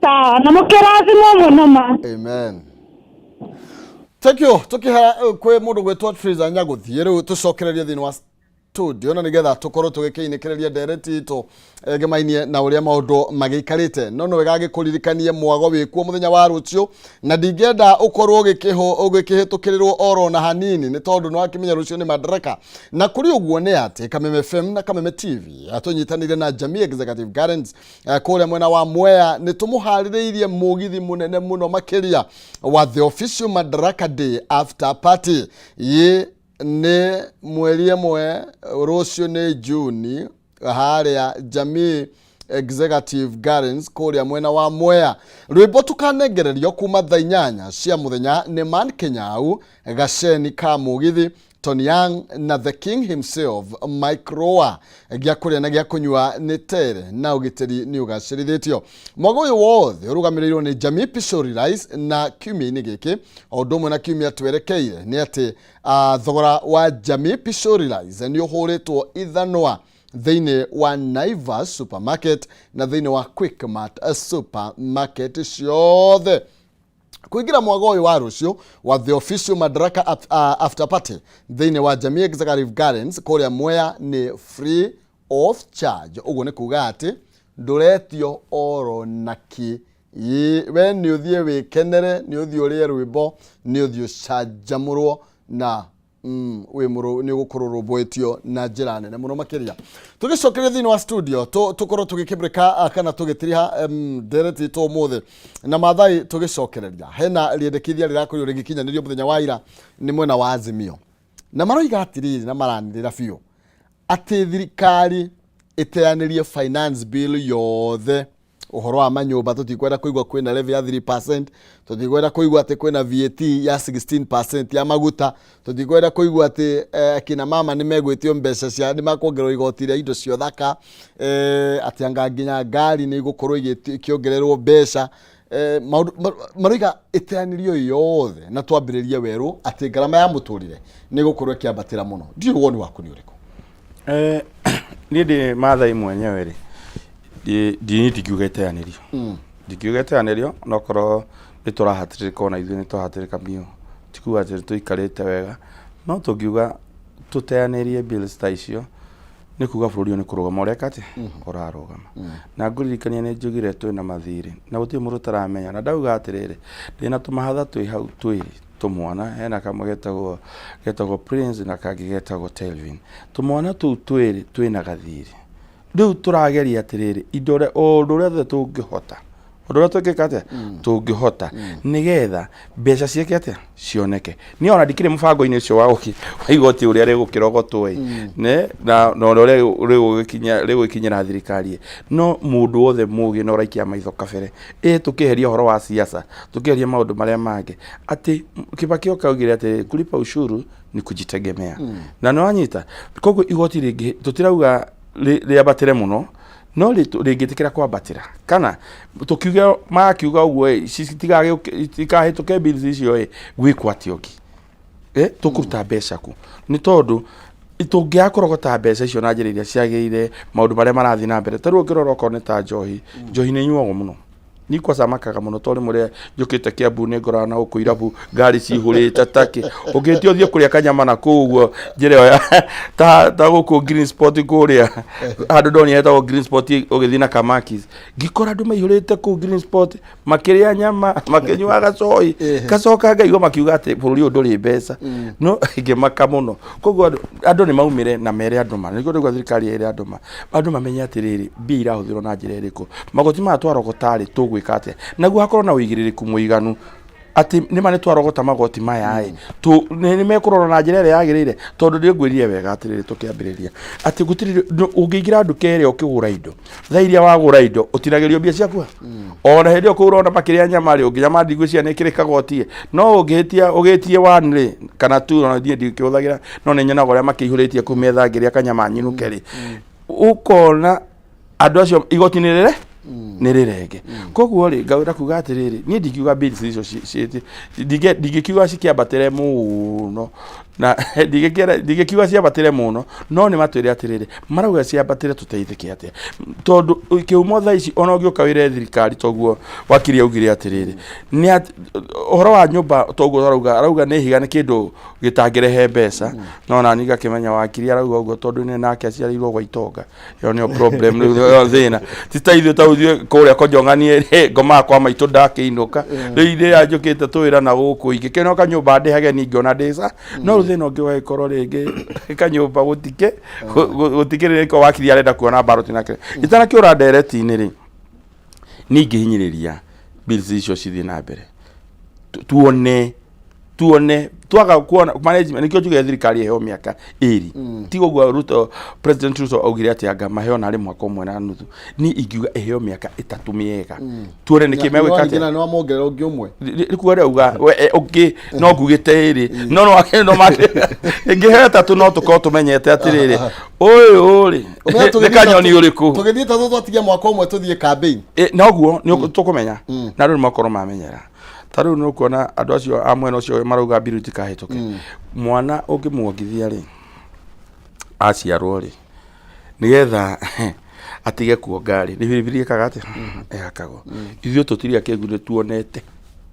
Sawa, na mũkĩrathimwo mũno ma. Amen. Thank you. Tukihera kwĩ mũndũ gwĩtwo Triza Nyagũthiĩ, rĩu tũcokererie thĩinĩ wa studio na nĩgetha tũkorwo tũgĩkĩinĩkĩrĩria ndereti itũ ĩgemainie na ũrĩa maũndũ magĩikarĩte. No nĩ wega ngĩkũririkanie mwago wĩkuo mũthenya wa rũciũ, na ndingĩenda ũkorwo ũgĩkĩhĩtũkĩrĩrwo oro na hanini, nĩ tondũ nĩ wakĩmenya rũciũ nĩ Madaraka. Na kũrĩ ũguo nĩ atĩ Kameme FM na Kameme TV tũnyitanĩire na Jamii Executive Gardens kũrĩa mwena wa Mwea nĩ tũmũharĩrĩirie mũgithi mũnene mũno makĩria wa the official Madaraka Day after party. Yĩ nĩ mweri 1, rũciũ nĩ Juni, harĩa Jamii Executive Gardens kũrĩa mwena wa Mwea. Rwĩmbo tũkanengererio kuma thaa 8 cia mũthenya nĩ Man Kenyau, Gaceni ka Mũgithi, Tony Young na the king himself Mike Roa. Gĩa kũrĩa na gĩa kũnyua nĩ tere na ũgitĩri nĩ ũgacĩrithĩtio. Mwago ũyũ wothe ũrũgamĩrĩirwo nĩ Jamii Pishori Rice, na kiumia-inĩ gĩkĩ o ũndũ ũmwe na kiumia twerekeire nĩ atĩ thogora wa Jamii Pishori Rice nĩ ũhũrĩtwo ithanwa thĩinĩ wa Naivas Supermarket na thĩinĩ wa Quickmart Supermarket ciothe. Kuingira mwago ũyũ wa rũciũ wa the official Madaraka after party thĩinĩ wa Jamii Executive Gardens kũrĩa Mwea nĩ free of charge. Ũguo nĩ kuga atĩ ndũretio oro naki. We nĩ ũthiĩ wĩkenere, nĩ ũthiĩ ũrĩe rwĩmbo, nĩ ũthiĩ ũcanjamũrwo na wĩ mũrũ nĩ ũgũkorwo rũmbũĩtio na njĩra nene mũno makĩria. Tũgĩcokeria thĩinĩ wa studio, tũkorwo tũgĩkĩmrĩka kana tũgĩtiriha ndereti itũ ũmũthĩ na Mathai. Tũgĩcokereria, hena rĩendekithia rĩrakorirwo rĩgĩkinyanĩrio mũthenya wa ira nĩ mwena wa Azimio, na maroiga atĩrĩrĩ na maranĩrĩra biũ atĩ thirikari ĩteanĩrie finance bill yothe. Ũhoro wa manyũmba tũtikwenda kũigua kwĩna levy ya 3%, tũtikwenda kũigua atĩ kwĩna VAT ya 16% ya maguta, tũtikwenda kũigua atĩ akina mama nĩ megwĩtio mbeca cia nĩ makuongererwo igoti rĩa indo cia ũthaka, atĩ anga nginya ngari nĩ igũkorwo ikĩongererwo mbeca. Maũndũ maroiga ĩteanĩrio yothe na twambĩrĩrie werũ atĩ ngarama ya mũtũrĩre nĩ ĩgũkorwo ĩkĩambatĩra mũno. Ndiũĩ woni waku nĩ ũrĩkũ? Niĩ ndĩ Mathai mwenyewe rĩ, ndini ndingiuga ĩteanĩrio, ndingiuga ĩteanĩrio, no korwo nĩ tũrahatĩrĩrĩka, ona ithuĩ nĩ tũrahatĩrĩrĩka biũ, ti kuga atĩ tũikarĩte wega, no tũngiuga tũteanĩrie bills ta icio nĩ kuga bũrũri ũyũ nĩ kũrũgama ũreka atĩ ũrarũgama. Na ngũririkania nĩ njugire twĩna mathirĩ na gũtirĩ mũndũ ũtaramenya, na ndauga atĩrĩrĩ, ndĩna tũmahatha twĩ hau twĩrĩ tũmwana, hena kamwe getagwo Prince na kangĩ getagwo Telvin. Tũmwana tũu twĩrĩ twĩna gathirĩ. Rĩu tũrageria atĩrĩrĩ, indo ũrĩa o ũndũ ũrĩa othe tũngĩhota Ũndũ ũrĩa tũngĩka atĩa tũngĩhota nĩgetha mbeca ciĩke atĩa cioneke. Niĩ ona ndikĩrĩ mũbango-inĩ ũcio wa ũki wa igoti ũrĩa rĩgũkĩrogotwo ĩ ne na na ũrĩa rĩgũgĩkinya rĩgũgĩkinyĩra thirikari ĩ no mũndũ wothe mũgĩ na ũraikia maitho kabere ĩ tũkĩeheria ũhoro wa siasa tũkĩeheria maũndũ marĩa mangĩ atĩ Kibaki oka augire atĩ kulipa ushuru ni kujitegemea na nĩ wanyita koguo igoti rĩngĩ tũtirauga rĩambatĩre mũno no rĩngĩtĩkĩra kwambatĩra kana tũkiuge makiuga ũguo ĩ citikahĩtũke bills icio ĩ gwĩkwo atĩa ũngĩ eh, tũkũruta mbeca kũ nĩ tondũ tũngĩaga kũrogota mbeca icio na njĩra iria ciagĩrĩire maũndũ marĩa marathiĩ na mbere ta rĩu ũngĩrora okorwo nĩ ta njohi njohi nĩ ĩnyuagwo mũno Niĩ kwanza makaga mũno tondũ rĩmwe rĩrĩa njũkĩte Kiambu nĩ ngoraga na gũkũ irabu ngari cihũrĩte takĩ ũngĩtia ũthiĩ kũrĩa kanyama na kũu ũguo njĩra ĩyo ya ta ta gũkũ Green Spot kũrĩa handũ ndonire hetagwo Green Spot ũgĩthiĩ na Kamakis ngĩkora andũ maihũrĩte kũu Green Spot makĩrĩa nyama makĩnyua gacoi gacoka ngaigua makiuga atĩ bũrũri ũyũ ndũrĩ mbeca no ngĩmaka mũno koguo andũ andũ nĩ maumĩre na mere andũ ma nĩguo ndauga thirikari ĩre andũ ma andũ mamenye atĩrĩrĩ mbia irahũthĩrwo na njĩra ĩrĩkũ magoti maya twarogota rĩ tũgwĩka atĩa naguo hakorwo na ũigĩrĩrĩku mũiganu atĩ nĩma nĩ twarogota magoti maya ĩ nĩ mekũrorwo na njĩra ĩrĩa yagĩrĩire tondũ ndĩngwĩrire wega atĩrĩrĩ tũkĩambĩrĩria atĩ gũtirĩ ũngĩingĩra nduka ĩrĩa ũkĩgũra indo thaa iria wagũra indo ũtinagĩrio mbia ciaku ona hĩndĩ ĩyo kũu ũrona makĩrĩa nyama rĩ ũngĩnyama ndigwĩciria nĩ ĩkĩrĩ kagoti ĩ. No ũngĩhĩtia ũgĩtie one rĩ kana two ona niĩ ndikĩhũthagĩra no nĩ nyonaga ũrĩa makĩihũrĩtie kũu metha ngĩrĩa kanyama nyinũke rĩ ũkona andũ acio igoti nĩ rĩre nĩ rĩrenge koguo rĩ ngawĩra kuga atĩrĩrĩ niĩ ndingiuga bills icio ndingĩkiuga cikĩambatĩre mũno na ndingĩkiuga ciambatĩre mũno no nĩ matwĩre atĩrĩrĩ marauga ciambatĩre tũteithĩke atĩa tondũ kĩhumo thaa ici ona ũngĩũka wĩre thirikari toguo wakiri augire atĩrĩrĩ nĩ ũhoro wa nyũmba toguo arauga arauga nĩ ihiga nĩ kĩndũ gĩtangĩrehe mbeca no nani ngakĩmenya wakiri arauga ũguo tondũ nĩ nake aciarĩirwo gwa itonga ĩyo nĩyo problem rĩu ĩyo thĩna ti ta ithuĩ ta ũthiĩ kũrĩa kojong'anie rĩ ngomaga kwa maitũ ndakĩinũka rĩu rĩrĩa njũkĩte tũwĩra na gũkũ ingĩkĩona kanyũmba ndĩhage ningĩona ndĩca no rĩu thĩna ũngĩ ũgagĩkorwo rĩngĩ kanyũmba gũtikĩ gũtikĩrĩ nĩko wakiri arenda kuona mbarũti nake itanakĩũra ndereti-inĩ rĩ niĩ ingĩhinyĩrĩria bills icio cithiĩ na mbere tuone tuone twaga kuona management nikio njuge thirikari iheo miaka ĩri tiga ũguo Ruto President Ruto augire atĩ anga maheo narĩ mwaka ũmwe na nuthu ni ingiuga ĩheo mĩaka ĩtatũ mĩega tuone nĩkĩ megwĩka atĩa nĩ wamongerera ũngĩ ũmwe rĩkuga rĩauga we e, ũngĩ no ngugĩte ĩrĩ no no wake no make ĩngĩheo ĩtatũ no tũkorwo tũmenyete atĩrĩrĩ ũyũ rĩ Ũmenye nĩ tũgĩthiĩ kanyoni ũrĩkũ tũgĩthiĩ tatũ twatigia mwaka ũmwe tũthiĩ campaign Noguo nĩ tũkũmenya na rĩu nĩ makorwo mamenyera ta rĩu nĩ ũkuona andũ acio a mwena ũcio marauga mbiru itikahĩtũke mwana ũngĩmuongithia rĩ aciarwo rĩ nĩgetha atige kuonga rĩ nĩ biribiri ĩkaga atĩa ĩhakagwo ithuĩ tũtirĩ akĩgu nĩ tuonete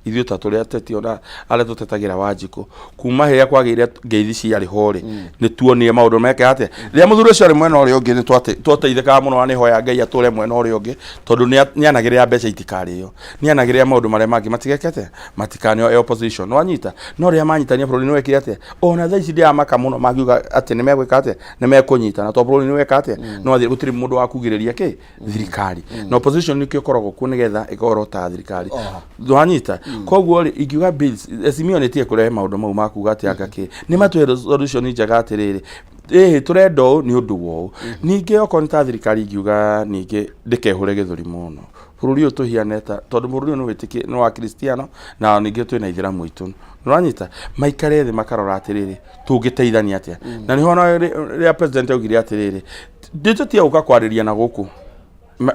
ithuĩ ta tũrĩ ateti ona arĩa tũtetagĩra wanjikũ kuma rĩrĩa kwagĩire ngeithi ciarĩ ho rĩ nĩ tuonire maũndũ meke atĩa rĩrĩa mũthuri ũcio arĩ mwena ũrĩa ũngĩ nĩ twateithĩkaga mũno na nĩ hoya Ngai atũre mwena ũrĩa ũngĩ tondũ nĩ anagĩrĩra mbeca itikarĩo nĩ anagĩrĩra maũndũ marĩa mangĩ matigeke atĩa matikaneo e opposition nĩwanyita no rĩrĩa manyitania bũrũri nĩ wekire atĩa ona thaa ici ndĩramaka mũno mangiuga atĩ nĩ megwĩka atĩa nĩ mekũnyitana tondũ bũrũri nĩ weka atĩa nĩ wathiĩ gũtirĩ mũndũ wa kugĩrĩria kĩ thirikari na opposition nĩkĩo ĩkoragwo kuo nĩgetha ĩkorota thirikari wanyita koguo rĩ ingiuga bills Azimio nĩ ĩtige kũrehe maũndũ mau ma kuga atĩ anga kĩ nĩ matũhe solution njega atĩrĩrĩ ĩhĩ tũrenda ũũ nĩ ũndũ wa ũũ ningĩ okorwo nĩ ta thirikari ingiuga ningĩ ndĩkehũre gĩthũri mũno bũrũri ũyũ tũhiane ta tondũ bũrũri ũyũ nĩ wĩtĩkĩ nĩ wa kristiano na ningĩ twĩna ithĩramu aitũ nĩwanyita maikare thĩ makarora atĩrĩrĩ tũngĩteithania atĩa na nĩho ona rĩrĩa president augire atĩrĩrĩ ndĩtũtige gũka kwarĩria na gũkũ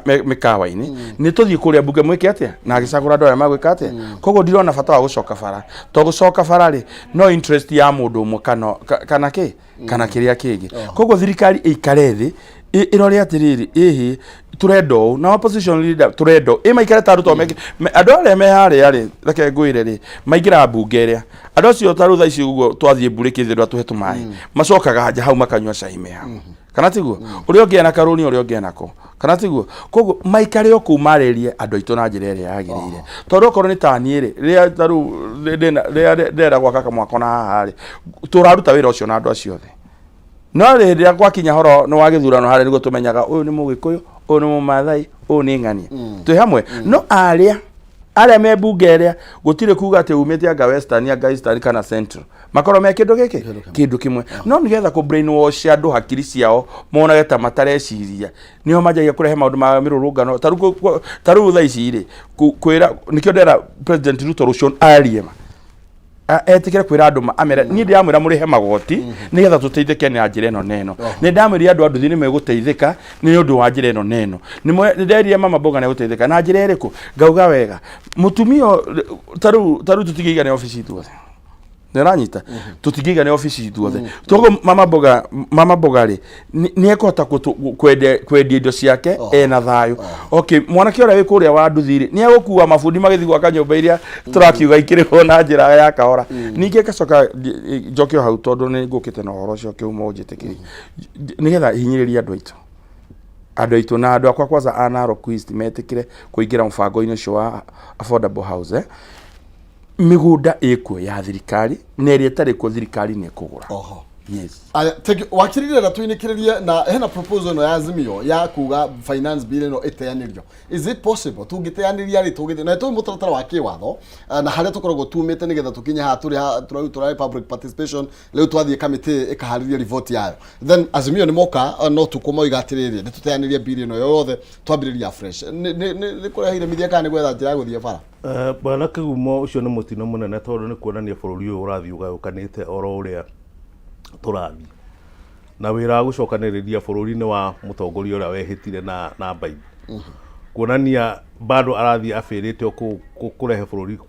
mĩkawa-inĩ nĩ tũthiĩ kũrĩa mbunge mwĩke atĩa na agĩcagũra andũ arĩa magwĩka atĩa koguo ndirona bata wa gũcoka bara to gũcoka bara rĩ no interest ya mũndũ ũmwe kana kana kĩ kana kĩrĩa kĩngĩ koguo thirikari ĩikare thĩ ĩrore atĩrĩrĩ ĩhĩ tũrenda ũũ na opposition leader tũrenda ũũ ĩ maikare ta arutwo meke andũ arĩa me harĩa rĩ reke ngwĩre rĩ maingĩraga mbunge ĩrĩa andũ acio ta rĩu thaa ici ũguo twathiĩ mburĩki thĩ ndwatũhe tũmaĩ macokaga nja hau makanyua cai me hau kana tiguo ũrĩa ũngĩ ena karũni ũrĩa ũngĩ enako kana tiguo koguo maikare o kũu marĩrie andũ aitũ na njĩra ĩrĩa yagĩrĩire tondũ okorwo nĩ ta niĩ rĩ rĩrĩa ta rĩu rĩrĩa ndĩrenda gwaka kamwako na haha rĩ tũraruta wĩra ũcio na andũ acio othe no hĩndĩ ĩrĩa gwakinya horo nĩ wa gĩthurano harĩa nĩguo tũmenyaga ũyũ nĩ mũgĩkũyũ Ũyũ nĩ Mũmathai, ũyũ nĩ ng'ania. Twĩ hamwe. No arĩa arĩa me mbunge ĩrĩa gũtirĩ kuga atĩ umĩte anga Western, anga Eastern kana Central, makorwo me kĩndũ gĩkĩ kĩndũ kĩmwe. No nĩgetha kũ brainwash andũ hakiri ciao monage ta matareciria, nĩho manjagia kũrehe maũndũ ma mĩrũrũngano. Ta rĩu ta rĩu thaa ici rĩ, kwĩra nĩkĩo ndera President Ruto rũciũ arie ma, etĩkĩre kwĩra andũ ma, amere niĩ ndĩramwĩra mũrĩhe magoti nĩgetha tũteithĩke na njĩra ĩno na ĩno. Nĩ ndamwĩrire andũ a nduthi nĩ megũteithĩka nĩ ũndũ wa njĩra ĩno na ĩno. Nĩ nderire mama mboga nĩ egũteithĩka na njĩra ĩrĩkũ. Ngauga wega mũtumia ta rĩu tũtingĩigana obici ithuothe, nĩ ũranyita, tũtingĩigana obici ithuothe. Toguo mama mboga rĩ, nĩ ekũhota kwendia indo ciake ena thayũ. Okay, mwanake ũrĩa wĩ kũrĩa wa nduthi rĩ, nĩ egũkua mabundi magĩthiĩ gwaka nyũmba iria tũrakiuga ikĩrĩhwo na njĩra ya kahora. Ningĩ ngacoka njoke o hau, tondũ nĩ ngũkĩte na ũhoro ũcio kĩumo ũnjĩtĩkĩrie, nĩgetha hinyĩrĩrie andũ aitũ na andũ akwa kwanza a Narok East metĩkĩre kũingĩra mũbango-inĩ ũcio wa affordable house, eh? Mĩgũnda ĩkuo ya thirikari, na ĩrĩa ĩtarĩ kuo thirikari nĩ ĩkũgũra. Oho. Yes. Aya, thank you. Wakiri, rĩrĩa tũinĩkĩrĩrie na hena proposal ĩno ya Azimio ya kuga finance bill ĩno ĩteanĩrio. Is it possible tũngĩteanĩria rĩ, tũgĩthiĩ na tũĩ mũtaratara wa kĩwatho, na harĩa tũkoragwo tumĩte nĩgetha tũkinye haha tũrĩ, tũrarĩ tũrarĩ public participation, rĩu twathiĩ kamĩtĩ ĩkaharĩria riboti yayo, then Azimio nĩ moka, no tukũ moiga atĩrĩrĩ, nĩ tũteanĩrie bill ĩno yothe, twambĩrĩria fresh. Nĩ kũreheire mithia kana nĩ gwetha njĩra ya gũthiĩ bara? Bwana Kĩgumo, ũcio nĩ mũtino mũnene, tondũ nĩ kuonania bũrũri ũyũ ũrathiĩ ũgayũkanĩte oro ũrĩa tũrathiĩ. Na wĩra wa gũcokanĩrĩria bũrũri nĩ wa mũtongoria ũrĩa wehĩtire na Bible. Kuonania bado arathiĩ abĩrĩte o kũrehe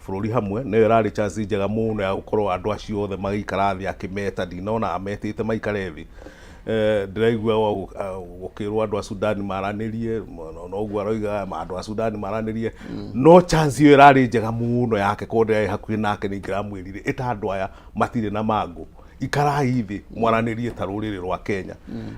bũrũri hamwe, nĩyo ĩrarĩ chance njega mũno ya gũkorwo andũ acio othe magĩikara thĩ akĩmeta. Ndinona ametĩte maikare thĩ. Ndĩraigua gũkĩrwo andũ a Sudan maranĩrie, noguo aroiga andũ a Sudan maranĩrie, no chance ĩyo ĩrarĩ njega mũno yake. Korwo ndĩrarĩ hakuhĩ nake, nĩ ingĩramwĩrire, ĩta andũ aya matirĩ na mangũ, ikarai thĩ mwaranĩrie ta rũrĩrĩ rwa Kenya,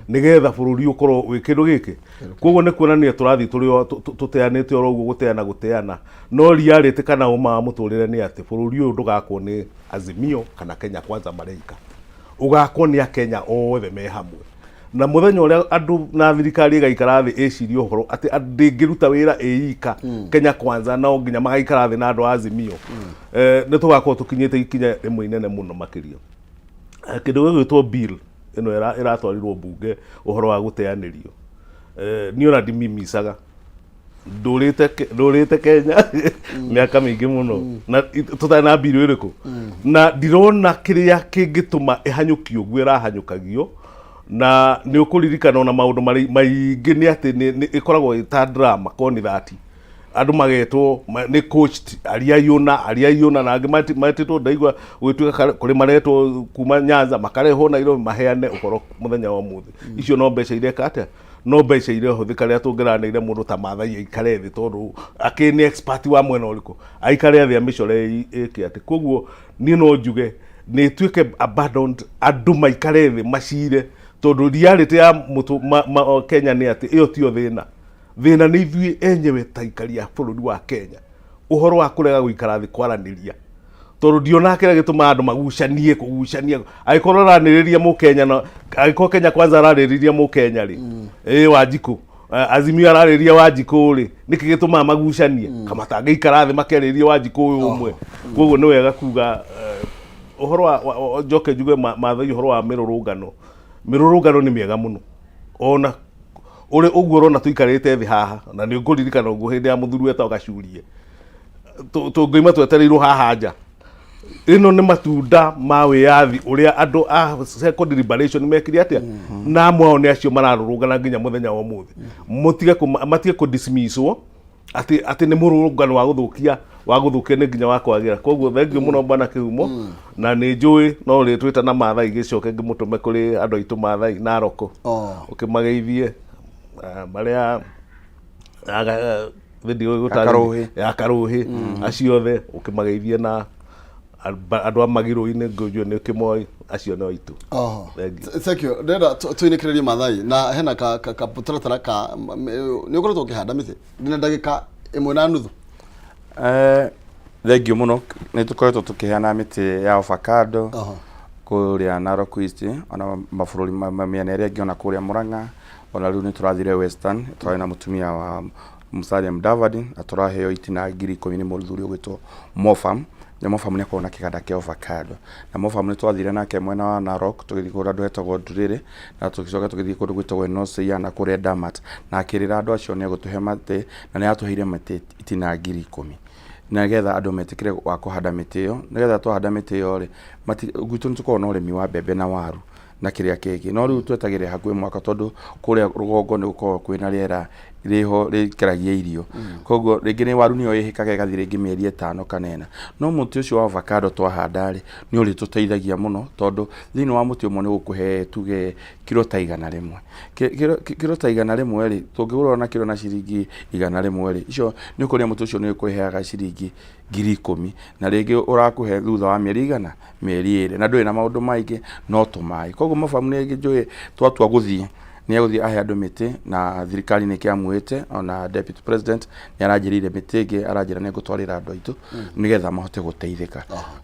nĩgetha bũrũri ũkorwo wĩ kĩndũ gĩkĩ. Koguo nĩ kuonania tũrathiĩ tũrĩ o tũteanĩte oro ũguo, gũteana gũteana, no reality kana ũma wa mũtũrĩre nĩ atĩ bũrũri ũyũ ndũgakwo nĩ Azimio kana Kenya Kwanza mareika, ũgakwo nĩ Akenya othe me hamwe. Na mũthenya ũrĩa andũ na thirikari ĩgaikara thĩ ĩcirie ũhoro atĩ ndĩngĩruta wĩra ĩ ika Kenya Kwanza, no nginya magaikara thĩ na andũ a Azimio, nĩ tũgakorwo tũkinyĩte ikinya rĩmwe inene mũno makĩria. Kĩndũ gĩgwĩtwo bill ĩno ĩratwarirwo mbunge, ũhoro wa gũteanĩrio, niĩ ona ndimimicaga, ndũrĩte Kenya mĩaka mĩingĩ mũno na tũtarĩ na bill ĩrĩkũ, na ndirona kĩrĩa kĩngĩtũma ĩhanyũkio ũguo ĩrahanyũkagio. Na nĩ ũkũririkana ona maũndũ maingĩ nĩ atĩ ĩkoragwo ĩ ta drama koni thati, andũ magetwo nĩ coached aria yũna aria yũna, na angĩ metĩtwo, ndaigua gũgĩtuĩka kũrĩ maretwo kuma Nyanza makarehwo Nairobi maheane ũhoro mũthenya wa ũmũthĩ. Icio no mbeca ireka atĩa? No mbeca irehũthĩka rĩrĩa tũngĩranĩire mũndũ ta Maathai aikare thĩ, tondũ akĩ nĩ expert wa mwena ũrĩkũ, aikare thĩ amĩcore ĩke atĩ. Koguo niĩ no njuge nĩ ĩtuĩke abandoned, andũ maikare thĩ macire, tondũ reality ya mũtũ ma, Kenya nĩ atĩ ĩyo tiyo thĩna. Thĩna nĩ ithuĩ enyewe ta aikari a bũrũri wa Kenya, ũhoro wa kũrega gũikara thĩ kwaranĩria, tondũ ndionaga kĩrĩa gĩtũmaga andũ magucanie kũgucania. Angĩkorwo aranĩrĩria mũkenya, na angĩkorwo Kenya Kwanza ararĩrĩria mũkenya rĩ, ĩ Wanjikũ, Azimio ararĩrĩria Wanjikũ rĩ, nĩkĩ gĩtũmaga magucanie kama matangĩikara thĩ makerĩrĩria Wanjikũ ũyũ ũmwe? Koguo nĩ wega kuga, ũhoro wa njoke njuge Maathai, ũhoro wa mĩrũrũngano, mĩrũrũngano nĩ mĩega mũno ona ũrĩ ũguo ũrona tũikarĩte thĩ haha. Na nĩ ngũririkana ũguo hĩndĩ ya mũthuri wetagwo Gacurie, tũngĩima twetereirwo haha nja. Ĩno nĩ matunda ma wĩyathi ũrĩa andũ a second liberation mekire atĩa, na amwe ao nĩ acio mararũrũngana nginya mũthenya wa ũmũthĩ. Mũtige matige kũ dismisswo atĩ nĩ mũrũrũngano wa gũthũkia, nĩ nginya wa kwagĩra. Koguo thengiũ mũno, bwana Kĩhumo, na nĩ njũĩ no ũrĩtwĩta na Maathai, gĩcoke ngĩmũtũme kũrĩ andũ aitũ Maathai Naroko, ũkĩmageithie, marĩa Akarũhĩ. Ya Karũhĩ, acio othe ũkĩmageithie, na andũ a Magirũ-inĩ ngũnjue nĩ ũkĩmoĩ, acio nĩ aitũ. Oho. Thank you. Thank you. Ndĩrenda tũinĩkĩrĩrie Maathai, na hena ka mũtaratara ka nĩ ũkoretwo ũkĩhanda mĩtĩ. Ndĩna ndagĩka 1.5. Thengiũ mũno. Nĩ tũkoretwo tũkĩheana mĩtĩ ya avocado kũrĩa Narok East, ona mabũrũri mĩena ĩrĩa ĩngĩ, ona kũrĩa Murang'a, Ona rĩu nĩ tũrathire Western, twarĩ na mũtumia wa Musalia Mudavadi na tũraheo itina 10,000 nĩ mũthuri ũgwĩtwo Mofam. Na Mofam nĩ akoragwo na kĩganda kĩa avocado. Na Mofam nĩ twathire nake mwena wa Narok, tũgĩthiĩ kũndũ andũ hetagwo Ndurĩrĩ, na tũgĩcoka tũgĩthiĩ kũndũ gwĩtagwo Enosia na kũrĩa Damat. Na akĩrĩra andũ acio nĩ egũtũhe matĩ, na nĩ atũheire mĩtĩ itina 10,000. Nĩgetha andũ metĩkĩre wa kũhanda mĩtĩ ĩyo, nĩgetha twahanda mĩtĩ ĩyo rĩ, gwitũ nĩ tũkoragwo na ũrĩmi wa mbembe na waru na kĩrĩa kĩngĩ. No rĩu twetagĩrĩra hakuhĩ mwaka tondũ kũrĩa rũgongo nĩ gũkoragwo kwĩna rĩera rĩho rĩkĩragia irio. Koguo rĩngĩ nĩ waru nĩyo ĩhĩkaga ĩgathiĩ rĩngĩ mĩeri 5 kana 4. No mũtĩ ũcio wa avocado twahanda rĩ, nĩ ũrĩtũteithagia mũno tondũ thĩinĩ wa mũtĩ ũmwe nĩ ũgũkũhe tuge kiro ta 100. Kiro ta 100 rĩ, tũngĩgũra ona kiro na ciringi 100 rĩ, icio nĩ ũkũrĩa mũtĩ ũcio nĩ ũkũheaga ciringi 10,000 na rĩngĩ ũrakũhe thutha wa mĩeri igana, mĩeri 2, na ndũrĩ na maũndũ maingĩ no tũmaĩ. Koguo mabamu nĩ njũĩ twatua gũthiĩ nĩ egũthiĩ ahe andũ mĩtĩ na thirikari nĩ ĩkĩamuĩte, ona deputy president nĩ aranjĩrĩire mĩtĩ ĩngĩ, aranjĩra nĩ ngũtwarĩra andũ aitũ nĩgetha mahote gũteithĩka.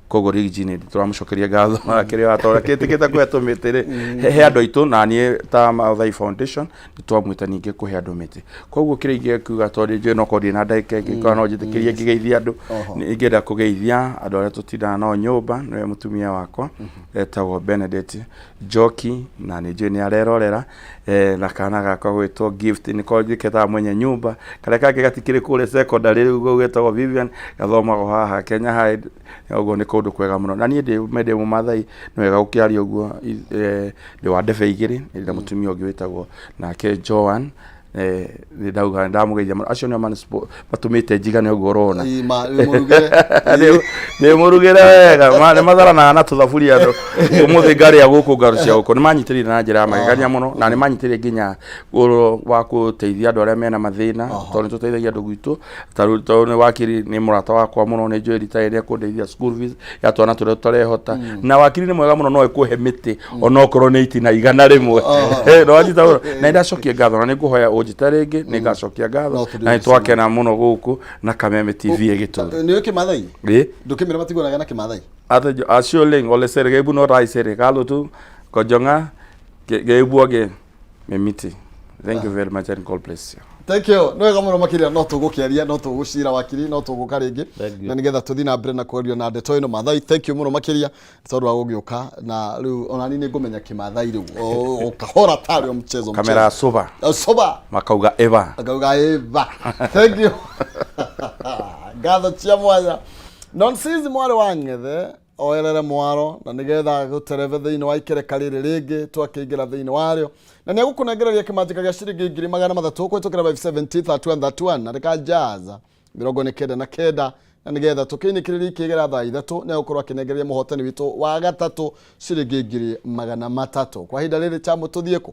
Koguo Riggy nĩ tũramũcokeria ngatho kĩrĩa watora kĩtĩkĩte kũhe tũmĩtĩ rĩ, he andũ aitũ, na niĩ ta Mathai Foundation nĩ twamwĩta ningĩ kũhe andũ mĩtĩ. Koguo kĩrĩa ingĩkiuga tondũ njũĩ no korwo ndirĩ na ndagĩka ĩngĩ, korwo no njĩtĩkĩrie ngĩgeithia andũ, nĩ ingĩenda kũgeithia andũ arĩa tũtindaga nao nyũmba, nĩwe mũtumia wakwa etagwo Benedict Njoki, na nĩ njũĩ nĩ arerorera, na kana gakwa gwĩtwo Gift, nĩko njĩketaga mwenye nyumba, karĩa kangĩ gatikĩrĩ kũrĩa secondary rĩu getagwo Vivian, gathomaga haha Kenya High, ũguo nĩ kũndũ kwega mũno. Na niĩ ndĩ Mũmathai, nĩ wega gũkĩaria ũguo, ndĩ wa ndebe igĩrĩ, ndĩ na mũtumia ũngĩ wĩtagwo nake Joan, nĩ ndauga ndamũgeithia mũno. Acio nĩo matũmĩte njigane ũguo ũrona. Nĩ mũrugĩre wega, nĩ matharanaga na tũthaburia andũ. Ũmũthĩ ngarĩa gũkũ ngaro cia gũkũ. Nĩ manyitĩrĩire na njĩra ya magegania mũno, na nĩ manyitĩrĩire nginya ũhoro wa gũteithia andũ arĩa mena mathĩna, tondũ nĩ tũteithagia andũ gwitũ. Tondũ nĩ wakiri nĩ mũrata wakwa mũno, nĩ njũĩ rita rĩrĩa ekũndeithia school fees ya twana tũrĩa tũtarehota. Na wakiri nĩ mwega mũno, no ekũhe mĩtĩ onokorwo nĩ itina 100. No wanyita ũguo. Na nĩndacokia ngatho, na nĩngũhoya ũnjĩte rĩngĩ, nĩngacokia ngatho. Na nĩtwakena mũno gũkũ na Kameme TV ĩgĩtũra. Nĩ ũĩ Kĩmathai? Ĩ? Ndũkĩmĩra matiguanaga na Kĩmathai? Atejo ashe oleng ole sergebuno taisere kalotu kojonga keibuoge memiti. Thank you very much and God bless you. Thank you. Nĩ wega mũno makĩria, no tũgũkĩaria, no tũgũcira wakiri, no tũgũka rĩngĩ na nĩgetha tũthiĩ na mbere na kwaria na ndeto ĩno. Mathai, thank you mũno makĩria tondũ wa gũgĩũka, na rĩu ona niĩ nĩngũmenya Kĩmathai rĩu o kahora tarĩ o mchezo. Kamera soba. Soba. Makauga eva. Akauga eva. Thank you. Ngatho cia mwanya. Nonsizi mwarĩ wa Ng'ethe oerere mwaro na nigetha gũtereve thĩinĩ wa ikereka rĩrĩ rĩngĩ twakĩingĩra thĩinĩ warĩo, na nĩ egũkũnengereria kĩmanjĩka gĩa ciringi 300,000 kũhĩtũkĩra 570 31 31 na rĩkanjaza 99, na nĩgetha tũkĩinĩkĩrĩria ikĩgera thaa 3 nĩ egũkorwo akĩnengereria mũhotani witũ wa gatatũ ciringi 300,000. Kwa ihinda rĩrĩ chamũ tũthiĩ kũ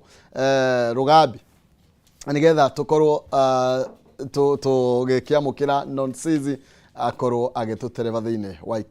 rũgambi na nĩgetha tũkorwo tũgĩkĩamũkĩra Nonsizi akorwo agĩtũtereva thĩinĩ wa